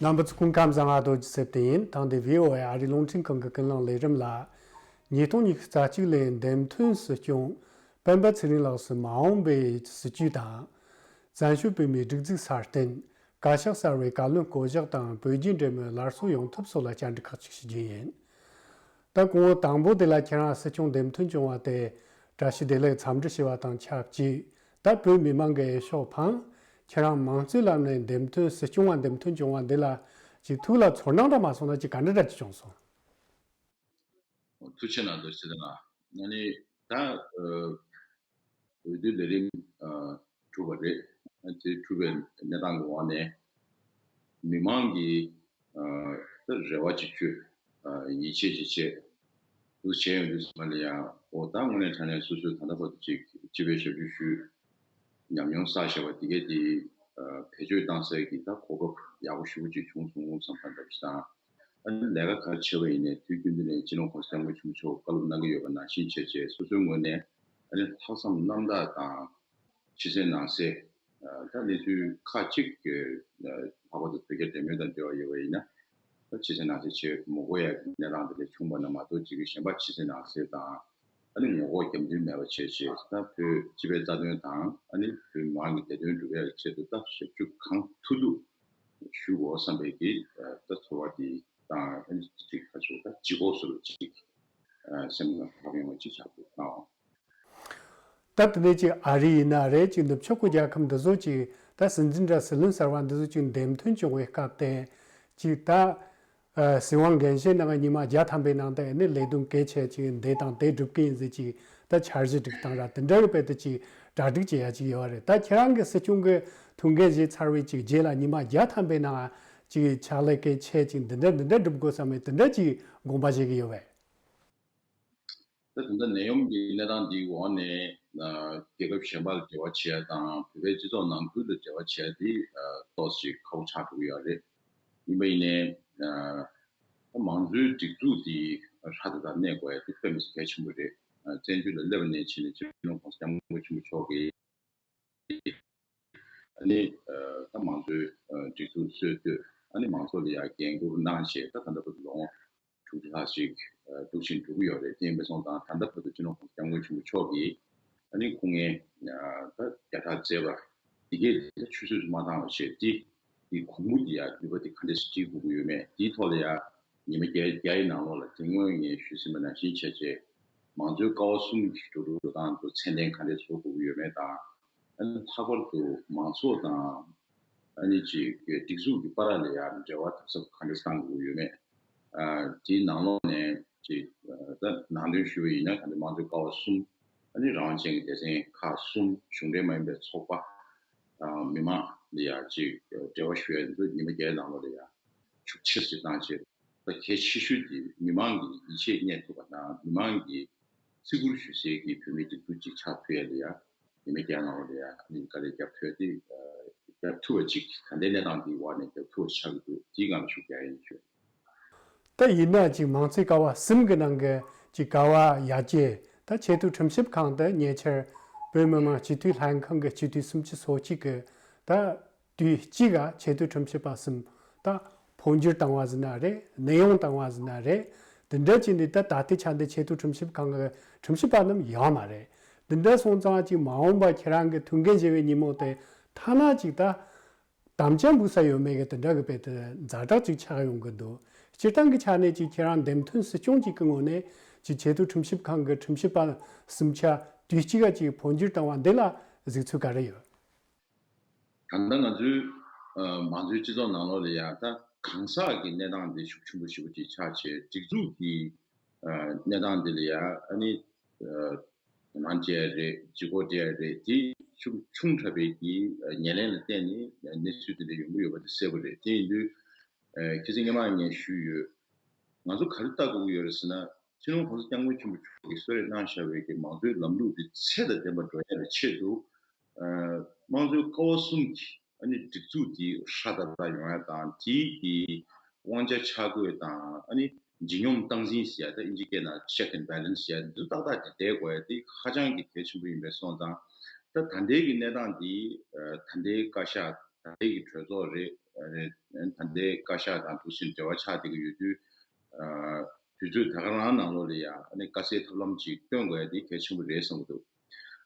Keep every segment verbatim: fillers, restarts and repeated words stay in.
རྣམ་པ་ཚོ་སྐུ་ཁམས་བཟང་། ཨ་རྡོ་རྗེ་སེབ་དེ་ཡིན། ཐེངས་འདིའི་ཝི་ཨོ་ཨེ་ཨ་རིའི་རླུང་འཕྲིན་ཁང་གི་ཀུན་གླེང་ལས་རིམ་ལ། ཉིས་སྟོང་ཉི་ཤུ་རྩ་གཅིག་ལོའི་འདེམས་ཐོན་སྲིད་སྐྱོང་སྤེན་པ་ཚེ་རིང་ལགས་སུ་མ་འོངས་པའི་སྲིད་ཇུས་དང་། བཙན་བྱོལ་བོད་མིའི་སྒྲིག་འཛུགས་སྲ་བརྟན། བཀའ་ཤག་གསར་བའི་བཀའ་བློན་བསྐོ་གཞག་དང་བོད་རྒྱའི་འབྲེལ་མོལ་སླར་གསོ་ཡོང་ཐབས་སོགས་ལ་བཅར་འདྲི་ཁག་ཅིག་ཞུ་རྒྱུ་ཡིན། ད་སྐུ་ངོ་དང་པོ་དེ་ལ་ཁྱེད་རང་སྲིད་སྐྱོང་འདེམས་ཐོན་བྱུང་བ་དེ་བཀྲ་ཤིས་བདེ་ལེགས་འཚམས་འདྲི་ཞུ་བ་དང་ཆབས་ཅིག་ད་བོད་མི་མང་གི་འོས་ཤོག་འཕངས། ཁྱེད་རང་མང་གཙོའི་ལམ་ནས་འདེམས་ཐོན་སྲིད་སྐྱོང་བ་འདེམས་ཐོན་བྱུང་བ་འདི་ལ་ཅིག་ཐུགས་ལ་ཚོར་སྣང་འདྲ་མ་སོང་ན་ཅིག་ག་འདྲ་འདྲ་ཅིག་བྱུང་སོང་། ཐུགས་ཆེ་གནང་འདུག་ཟེར་ན། ཨ་ནི་ད་ཨ་འོས་བསྡུ་ལས་རིམ་ཨ་གྲུབ་པ་རེད། ཨ་དེ་གྲུབ་པའི་གནས་སྟངས་ཀྱི་འོག་ནས་མི་མང་གི་ཨ་ད་རེ་བ་ཅིག་བཅོལ། ཨ་ཡིད་ཆེས་ཅིག་བྱས། འདུག་བྱས་ཡོང་དུས་ཙམ་པ་ལ་ཡང་འོ་ད་དངོས་གནས་དྲང་གནས་སོ་སོའི་ད་ལྟ་བར་དུ་ཅིག་སྤྱི་པའི་ཞབས་ཞུ་ཞུས། ཉམས་མྱོང་བསགས་བཞག་པ་དེ་གས་དེ་ཨ་བེད་སྤྱོད་བཏང་སའི་གི་ད་གོ་སྐབས་ཡག་པོ་ཞེ་པོ་ཅིག་བྱུང་སོང་བསམ་པ་འདྲ་པོ་ཞིག་དང་། ཨ་ནི་ལས་ཀ་ག་རེ་བྱས་པ་ཡིན་ནའི་དུས་རྒྱུན་དུ་ནས་སྤྱི་ནོར་༸གོང་ས་༸སྐྱབས་མགོན་ཆེན་པོ་མཆོག་བཀའ་སློབ་གནང་གི་ཡོད་པ་ནང་བཞིན་བྱས་བྱས་སོ་སོའི་ངོས་ནས་ཨ་ནི་ལྷག་བསམ་རྣམ་དག་དང་། ཕྱི་གསལ་ནང་གསལ། ད་གནས་ཚུལ་ཁག་ཅིག་གི་ལྷག་པར་དུ་བོད་རྒྱ་འབྲེལ་མོལ་དང་འབྲེལ་བ་ཡོད་པ་ཡིན་ན། ད་ཕྱི་གསལ་ནང་གསལ་བྱེད་མི་དགོས་ཡ་གི་གནས་སྟངས་དེ་འདྲ་བྱུང་བ་ན་མ་གཏོགས་ཅིག་གི་གཞན་པ་ཕྱི་གསལ་ནང་གསལ་དང་། ཨ་ནི་ངོ་ལྐོག་རྒྱབ་མདུན་མེད་པ་བྱས་བྱས་ད་བོད་སྤྱི་པའི་རྩ་དོན་དང་ཨ་ནི་བོད་མི་མང་གི་བདེ་དོན་སྒྲུབ་ཡ་གི་ཆེད་དུ་ད་ཞབས་ཞུ་གང་ཐུབ་ཐུབ་ཞུ་དགོས་བསམ་པའི་གི་ད་ཚོར་བ་དེ་དང་ཨ་ནི་ཅིག་ཁ་ཕྱོགས་ད་ལྗིད་ཁོག་སོགས་ལ་ཅིག་སེམས་ལ་བབས་ཡོང་བ་ཅིག་ཆགས་འདུག་ཨང་། ད་དེ་ནས་ཅིག་ཨ་རི་ཡིན་ན་རེད། ཅིག་ནུབ་ཕྱོགས་ཀྱི་རྒྱལ་ཁབ་འདི་ཚོ་ཅིག་ད་སྲིད་འཛིན་དང་སྲིད་བློན་གསར་བ་འདི་ཚོ་ཅིག་འདེམས་ཐོན་བྱུང་བའི་སྐབས་དེ་ཅིག་ད་ཨ་སྲིད་དབང་འགན་བཞེས་གནང་བའི་ཉི་མ་བརྒྱ་ཐམ་པའི་ནང་དུ་ཨ་ནི་ལས་དོན་གལ་ཆེ་ཅིག་འདི་དང་དེ་སྒྲུབ་ཀྱི་ཡིན་ཟེར་ཅིག་ད་འཆར་གཞི་སྒྲིག་སྟངས་ར་དེ་འདྲ་གི་དཔེ་དེ་ཅིག་གྲ་སྒྲིག་བྱེད་ཡ་ཅིག་ཡོད་རེད། ད་ཁྱེད་རང་གི་སྲིད་སྐྱོང་གི་ཐུགས་འགན་བཞེས་ཚར་བའི་ཅིག་རྗེས་ལ་ཉི་མ་བརྒྱ་ཐམ་པའི་ནང་ཅིག་ཕྱག་ལས་གལ་ཆེ་ཅིག་འདི་འདྲ་འདི་འདྲ་སྒྲུབ་དགོས་བསམ་པའི་དེ་འདྲ་ཅིག་དགོངས་པ་བཞེས་ཀྱི་ཡོད་པས། ད་ད་ལྟ་ནད་ཡམས་ཀྱི་གནས་སྟངས་འདིའི་འོག་ནས་ཨ་རྒྱལ་ཁབ་གཞན་པ་ལ་འབྲེལ་བ་བྱེད་ཡ་དང་བོད་པའི་སྤྱི་ཚོགས་ནང་ཁུལ་ལ་འབྲེལ་བ་བྱེད་ཡ་དེ་ཨ་ཏོག་ཙམ་ཁག་པོ་ཆགས་འགྲོ་གི་ཡོད་རེད། ཡིན་པ་ཡིན་ནའི་ཨ་ད་མང་གཙོའི་སྒྲིག་འཛུགས་འདི་ཧྲ་ཏག་ཏག་གནས་དགོས་ཡ་དེ་དཔེ་མི་སྲིད་གལ་ཆེན་པོ་རེད། ཨ་བཙན་བྱོལ་ལ་སླེབས་པ་ནས་བྱས་ནས་སྤྱི་ནོར་༸གོང་ས་༸སྐྱབས་མགོན་ཆེན་པོ་མཆོག་གིས་ཨ་ནི་ཨ་ད་མང་གཙོའི་ཨ་སྒྲིག་འཛུགས་སྲོལ་གཏོད། ཨ་ནི་མང་ཚོགས་ལ་ཡང་འགན་འཁུར་གནང་བྱས་ད་ད་ལྟ་བར་དུ་ལོ་ངོ་དྲུག་ཅུ་ལྷག་ཅིག་ཨ་འདུག་བཞིན་འགྲོ་གི་ཡོད་རེད། དེ་ཡིན་པ་སོང་ཙང་ད་ལྟ་བར་དུ་སྤྱི་ནོར་༸གོང་ས་༸སྐྱབས་མགོན་ཆེན་པོ་མཆོག་གིས་ཨ་ནི་སྐུ་ངལ་ཨ་ད་བརྒྱ་ཕྲག་མཛད་པ་འདི་གས་ད་ཆུད་ཟོས་སུ་མ་བཏང་བ་བྱས་ཏེ་དེ་གོང་བུ་འདི་ཡང་ནུས་པ་འདི་ག་འདྲས་སེ་སྒྲིལ་དགོས་ཀྱི་ཡོད་མེད་དེའི་ཐོག་ལ་ཡང་ཉི་མ་བརྒྱད་བརྒྱ་ཡི་ནང་ལོགས་ལ་དེ་སྔོན་ངས་ཞུས་ཟིན་པ་ནང་བཞིན་བྱས་བྱས་མང་གཙོའི་ཀ་བ་གསུམ་གྱི་འགྲོ་དྲུག་འགྲོ་སྟངས་དེ་ཚོ་ཚད་ལྡན་ག་འདྲས་བཟོ་དགོས་ཀྱི་ཡོད་མེད་དང་། ཨ་ནི་ལྷག་པར་དུ་མང་ཚོགས་དང་ཨ་ནི་ཅིག་སྒྲིག་འཛུགས་ཀྱི་བར་ལ་ཡང་འབྲེལ་བ་དམ་ཟབ་ག་འདྲས་བཏང་དགོས་ཀྱི་ཡོད་མེད། ཨ་དེའི་ནང་ལོགས་ནས་ཅིག་ཨ་ད་ནང་དོན་ཞུ་བ་ཡིན་ན་ད་ལྟ་མང་གཙོའི་ཀ་བ་གསུམ། ཨ་ནི་རང་དབང་ཅན་གྱི་སྡེ་ཚན་ཁག་གསུམ། གཞུང་འབྲེལ་མ་ཡིན་པའི་ཚོགས་པ་དང་མི་མང་ལ་ཡང་ཅིག་འབྲེལ་བ་ཞུ་ཡ་འདི་ཚོ་ཉི་མ་བརྒྱའི་ནང་ལོགས་ལ་ཡང་ཤུགས་ཆེ་ཙམ་བཏང་བྱས། ད་གལ་ཆེ་ཤོས་དེ་མི་མང་གི་ཡིད་ཆེས་རྙེད་ཐུབ་པ་དང་མི་མང་གིས་བརྩི་བཀུར་ཞུ་སའི་གི་བོད་མིའི་སྒྲིག་འཛུགས་ཅིག་ཆགས་ཐུབ་ཡ་ལ་ཡ་ཉི་མ་བརྒྱ་ནང་ལོགས་ལ་ཡ་ཨ་ནི་དཀའ་ལས་རྒྱབ་ཐུབ་ཡ་དེ་རྒྱབ་ཐུབ་པ་ཅིག་ད་ལྟའི་གནས་སྟངས་འདིའི་འོག་ནས་རྒྱབ་ཐུབ་པ་ཆགས་ཀྱི་འདུག་དེའི་སྒང་ལ་ཤུགས་རྒྱག་ཡ་ཡིན་ཞུ། ད་ཡིན་ན་ཅིག་མང་གཙོའི་ཀ་བ་གསུམ་གྱི་ནང་གི་ཅིག་ཀ་བ་ཡ་གྱལ་ད་ཆེས་མཐོའི་ཁྲིམས་ཞིབ་ཁང་དུ་ཉེ་ཆར་བོད་མི་མང་སྤྱི་འཐུས་ལྷན་ཁང་གི་སྤྱི་འཐུས་སུམ་ཅུ་སོ་གཅིག་གི་ད་དུས་གཅིག་ག་ཆེས་མཐོའི་ཁྲིམས་ཞིབ་པ་གསུམ་ད་འཕོ་འགྱུར་བཏང་བ་ཟེར་ན་རེད། གནས་དབྱུང་བཏང་བ་ཟེར་ན་རེད། དེ་འདྲ་བྱས་ནས་ད་ད་ལྟའི་ཆ་འདི་ཆེས་མཐོའི་ཁྲིམས་ཞིབ་ཁང་གི་ཁྲིམས་ཞིབ་པ་རྣམས་ཡོད་མ་རེད། དེ་འདྲ་སོང་ཙང་ཅིག་མ་འོངས་པ་ཁྱེད་རང་གི་ཐུགས་འགན་བཞེས་པའི་ཉིན་མོ་དེ་ཐ་ན་ཅིག་ད་དམ་བཅའ་འབུལ་ས་ཡོད་མེད་ཀྱི་དེ་འདྲ་གི་དཔེ་དེ་ཛ་དྲག་ཅིག་ཆགས་ཡོང་གི་འདུག་སྤྱིར་བཏང་གི་ཆ་ནས་ཅིག་ཁྱེད་རང་འདེམས་ཐོན་སྲིད་སྐྱོང་ཅིག་གི་ངོས་ནས་ཅིག་ཆེས་མཐོའི་ཁྲིམས་ཞིབ་ཁང་གི་ཁྲིམས་ཞིབ་པ་གསུམ་ཆ་དུས་གཅིག་ག་ཅིག་འཕོ་འགྱུར་བཏང་བ་འདི་ལ་གཟིགས་ཚུལ་ག་རེ་ཡོད། ད་ལྟ་ང་ཚོའི་ཨ་མང་གཙོའི་སྤྱི་ཚོགས་ནང་ལོགས་ལ་ཡང་ད་གང་ཟག་གི་གནས་སྟངས་འདི་ཤུགས་ཆེན་པོ་ཞེ་པོ་ཅིག་ཆགས་བྱས་སྒྲིག་འཛུགས་ཀྱི་ཨ་གནས་སྟངས་འདི་ལ་ཡང་ཨ་ནི་ཨ་དོ་སྣང་སྤྲད་ཡ་རེད། ལྗིད་ཁོག་སྤྲད་ཡ་རེད། དེ་ཤུགས་ཆུང་དྲགས་པའི་གི་ཨ་ཉེར་ལེན་ལ་བརྟེན་ནས་གནས་ཚུལ་དེ་འདྲ་ཡོང་གི་ཡོད་པ་དེ་གསལ་པོ་རེད། དེ་ཡིན་དུས་ཨ་ཁ་སང་སྔོན་མ་ངས་ཞུས་ཡོད། ང་ཚོ་ག་རེ་ལྟ་དགོས་ཀྱི་ཡོད་རེད་ཟེར་ན། སྤྱི་ནོར་༸གོང་ས་༸སྐྱབས་མགོན་ཆེན་པོ་མཆོག་གིས་གསོལ་རས་གནང་བཞག་པའི་གི་མང་གཙོའི་ལམ་ལུགས་འདི་ཚད་དང་ལྡན་པ་འགྲོ་ཡ་ལ་ཆེད་དུ། ཨ་དམངས་གཙོའི་ཀ་བ་གསུམ་གྱི་ཨ་ནི་སྒྲིག་འཛུགས་འདི་ཧྲ་ཏག་ཏག་ཡོང་ཡ་དང་དེའི་གི་དབང་ཆ་ཆ་བགོས་དང་ཨ་ནི་ལྗིད་སྙོམས་སྟངས་འཛིན་ཟེར་ཡ་ད་ཨིན་ཇི་སྐད་ནང་check and balance ཟེར་ཡ་འདི་ཏག་ཏག་ཅིག་བསྡད་དགོས་ཡ་དེ་ཧ་ཅང་གི་གལ་ཆེན་པོ་ཡིན་པས་སོང་ཙང་། ད་ད་ལྟའི་གི་གནས་སྟངས་འདི་ཨ་ད་ལྟའི་བཀའ་ཤག་ད་ལྟའི་གི་གྲོས་ཚོགས་རེད། ཨ་ནི་ད་ལྟའི་བཀའ་ཤག་དང་འདུག་སེ་འབྲེལ་བ་ཆགས་བསྡད་ཀྱི་ཡོད་དུས། ཨ་དུས་ཚོད་ད་ག་རང་ནང་ལོགས་ལ་ཡ་ཨ་ནི་དཀའ་སེལ་ཐབས་ལམ་ཅིག་སྟོན་དགོས་ཡ་དེ་གལ་ཆེན་པོ་རེད་བསམ་གྱི་འདུག་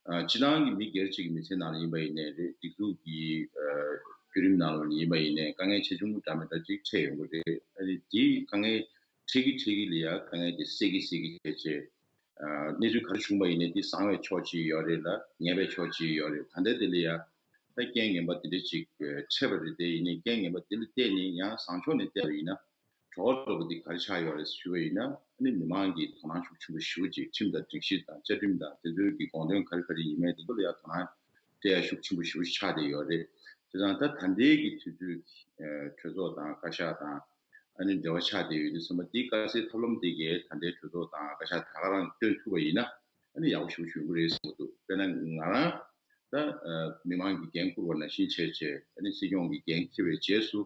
ཨ་སྤྱི་བཏང་གི་མི་སྒེར་གཅིག་གི་མི་ཚེ་ནང་ལ་ཡིན་པ་ཡིན་ནའི་རེད། སྒྲིག་འཛུགས་ཀྱི་ཨ་བརྒྱུད་རིམ་ནང་ལོགས་ལ་ཡིན་པ་ཡིན་ནའི་དཀའ་ངལ་ཆེ་ཆུང་འདྲ་མི་འདྲ་ཅིག་འཕྲད་ཡོང་གི་རེད། ཨ་ནི་དེའི་དཀའ་ངལ་འཕྲད་ཀྱི་འཕྲད་ཀྱི་ལ་ཡ་དཀའ་ངལ་དེ་སེལ་གྱི་སེལ་གྱི་བྱས་བྱས། ཨ་གནས་ཚུལ་ག་རེ་བྱུང་བ་ཡིན་ནའི་དེ་བཟང་བའི་ཕྱོགས་ཅིག་ཡོད་རེད་ལ་ངན་པའི་ཕྱོགས་ཅིག་ཡོད་རེད། ད་ལྟའི་དེ་ལ་ཡ་ད་རྐྱེན་ངན་པ་དེ་འདྲ་ཅིག་འཕྲད་པ་རེད། དེ་ཡིན་ནའི་རྐྱེན་ངན་པ་དེ་ལ་བལྟས་ནས་ཡང་བཟང་ཕྱོགས་ནས་བལྟས་པ་ཡིན་ན། གྲོགས་འགྲོ་བ་འདི་ག་རེ་ཆགས་ཡོད་རེད་ཞུ་བ་ཡིན་ན། ཨ་ནི་མི་མང་གིས་དོ་སྣང་ཤུགས་ཆེན་པོ་ཞེ་པོ་ཅིག་ཁྲིམས་དང་སྒྲིག་གཞི་དང་བཅའ་ཁྲིམས་དང་དེ་ཚོའི་གི་དགོངས་དོན་ག་རེ་ག་རེ་ཡིན་མིན་དེ་ཚོ་ལ་ཡང་དོ་སྣང་སྤྲད་ཡ་ཤུགས་ཆེན་པོ་ཞེ་པོ་ཆགས་བསྡད་ཡོད་རེད། བྱས་ཙང་ད་ད་ལྟའི་གི་དུས་ཚོད་ཀྱི་གྲོས་ཚོགས་དང་བཀའ་ཤག་དང་ཨ་ནི་འབྲེལ་བ་ཆགས་བསྡད་ཡོད་དུས་ཙམ་པ་འདི་དཀའ་སེལ་ཐབས་ལམ་དེ་གའི་ད་ལྟའི་གྲོས་ཚོགས་དང་བཀའ་ཤག་ད་ག་རང་གིས་སྟོན་ཐུབ་པ་ཡིན་ན་ཨ་ནི་ཡག་པོ་ཞེ་པོ་ཞིག་ཡོང་གི་རེད་བསམ་གྱི་འདུག་དཔེར་ན་ང་རང་ད་མི་མང་གི་འགན་འཁུར་བ་ནང་བཞིན་བྱས་བྱས་ཨ་ནི་སྲིད་སྐྱོང་གི་འགན་འཁྱེར་བའི་རྗེས་སུ་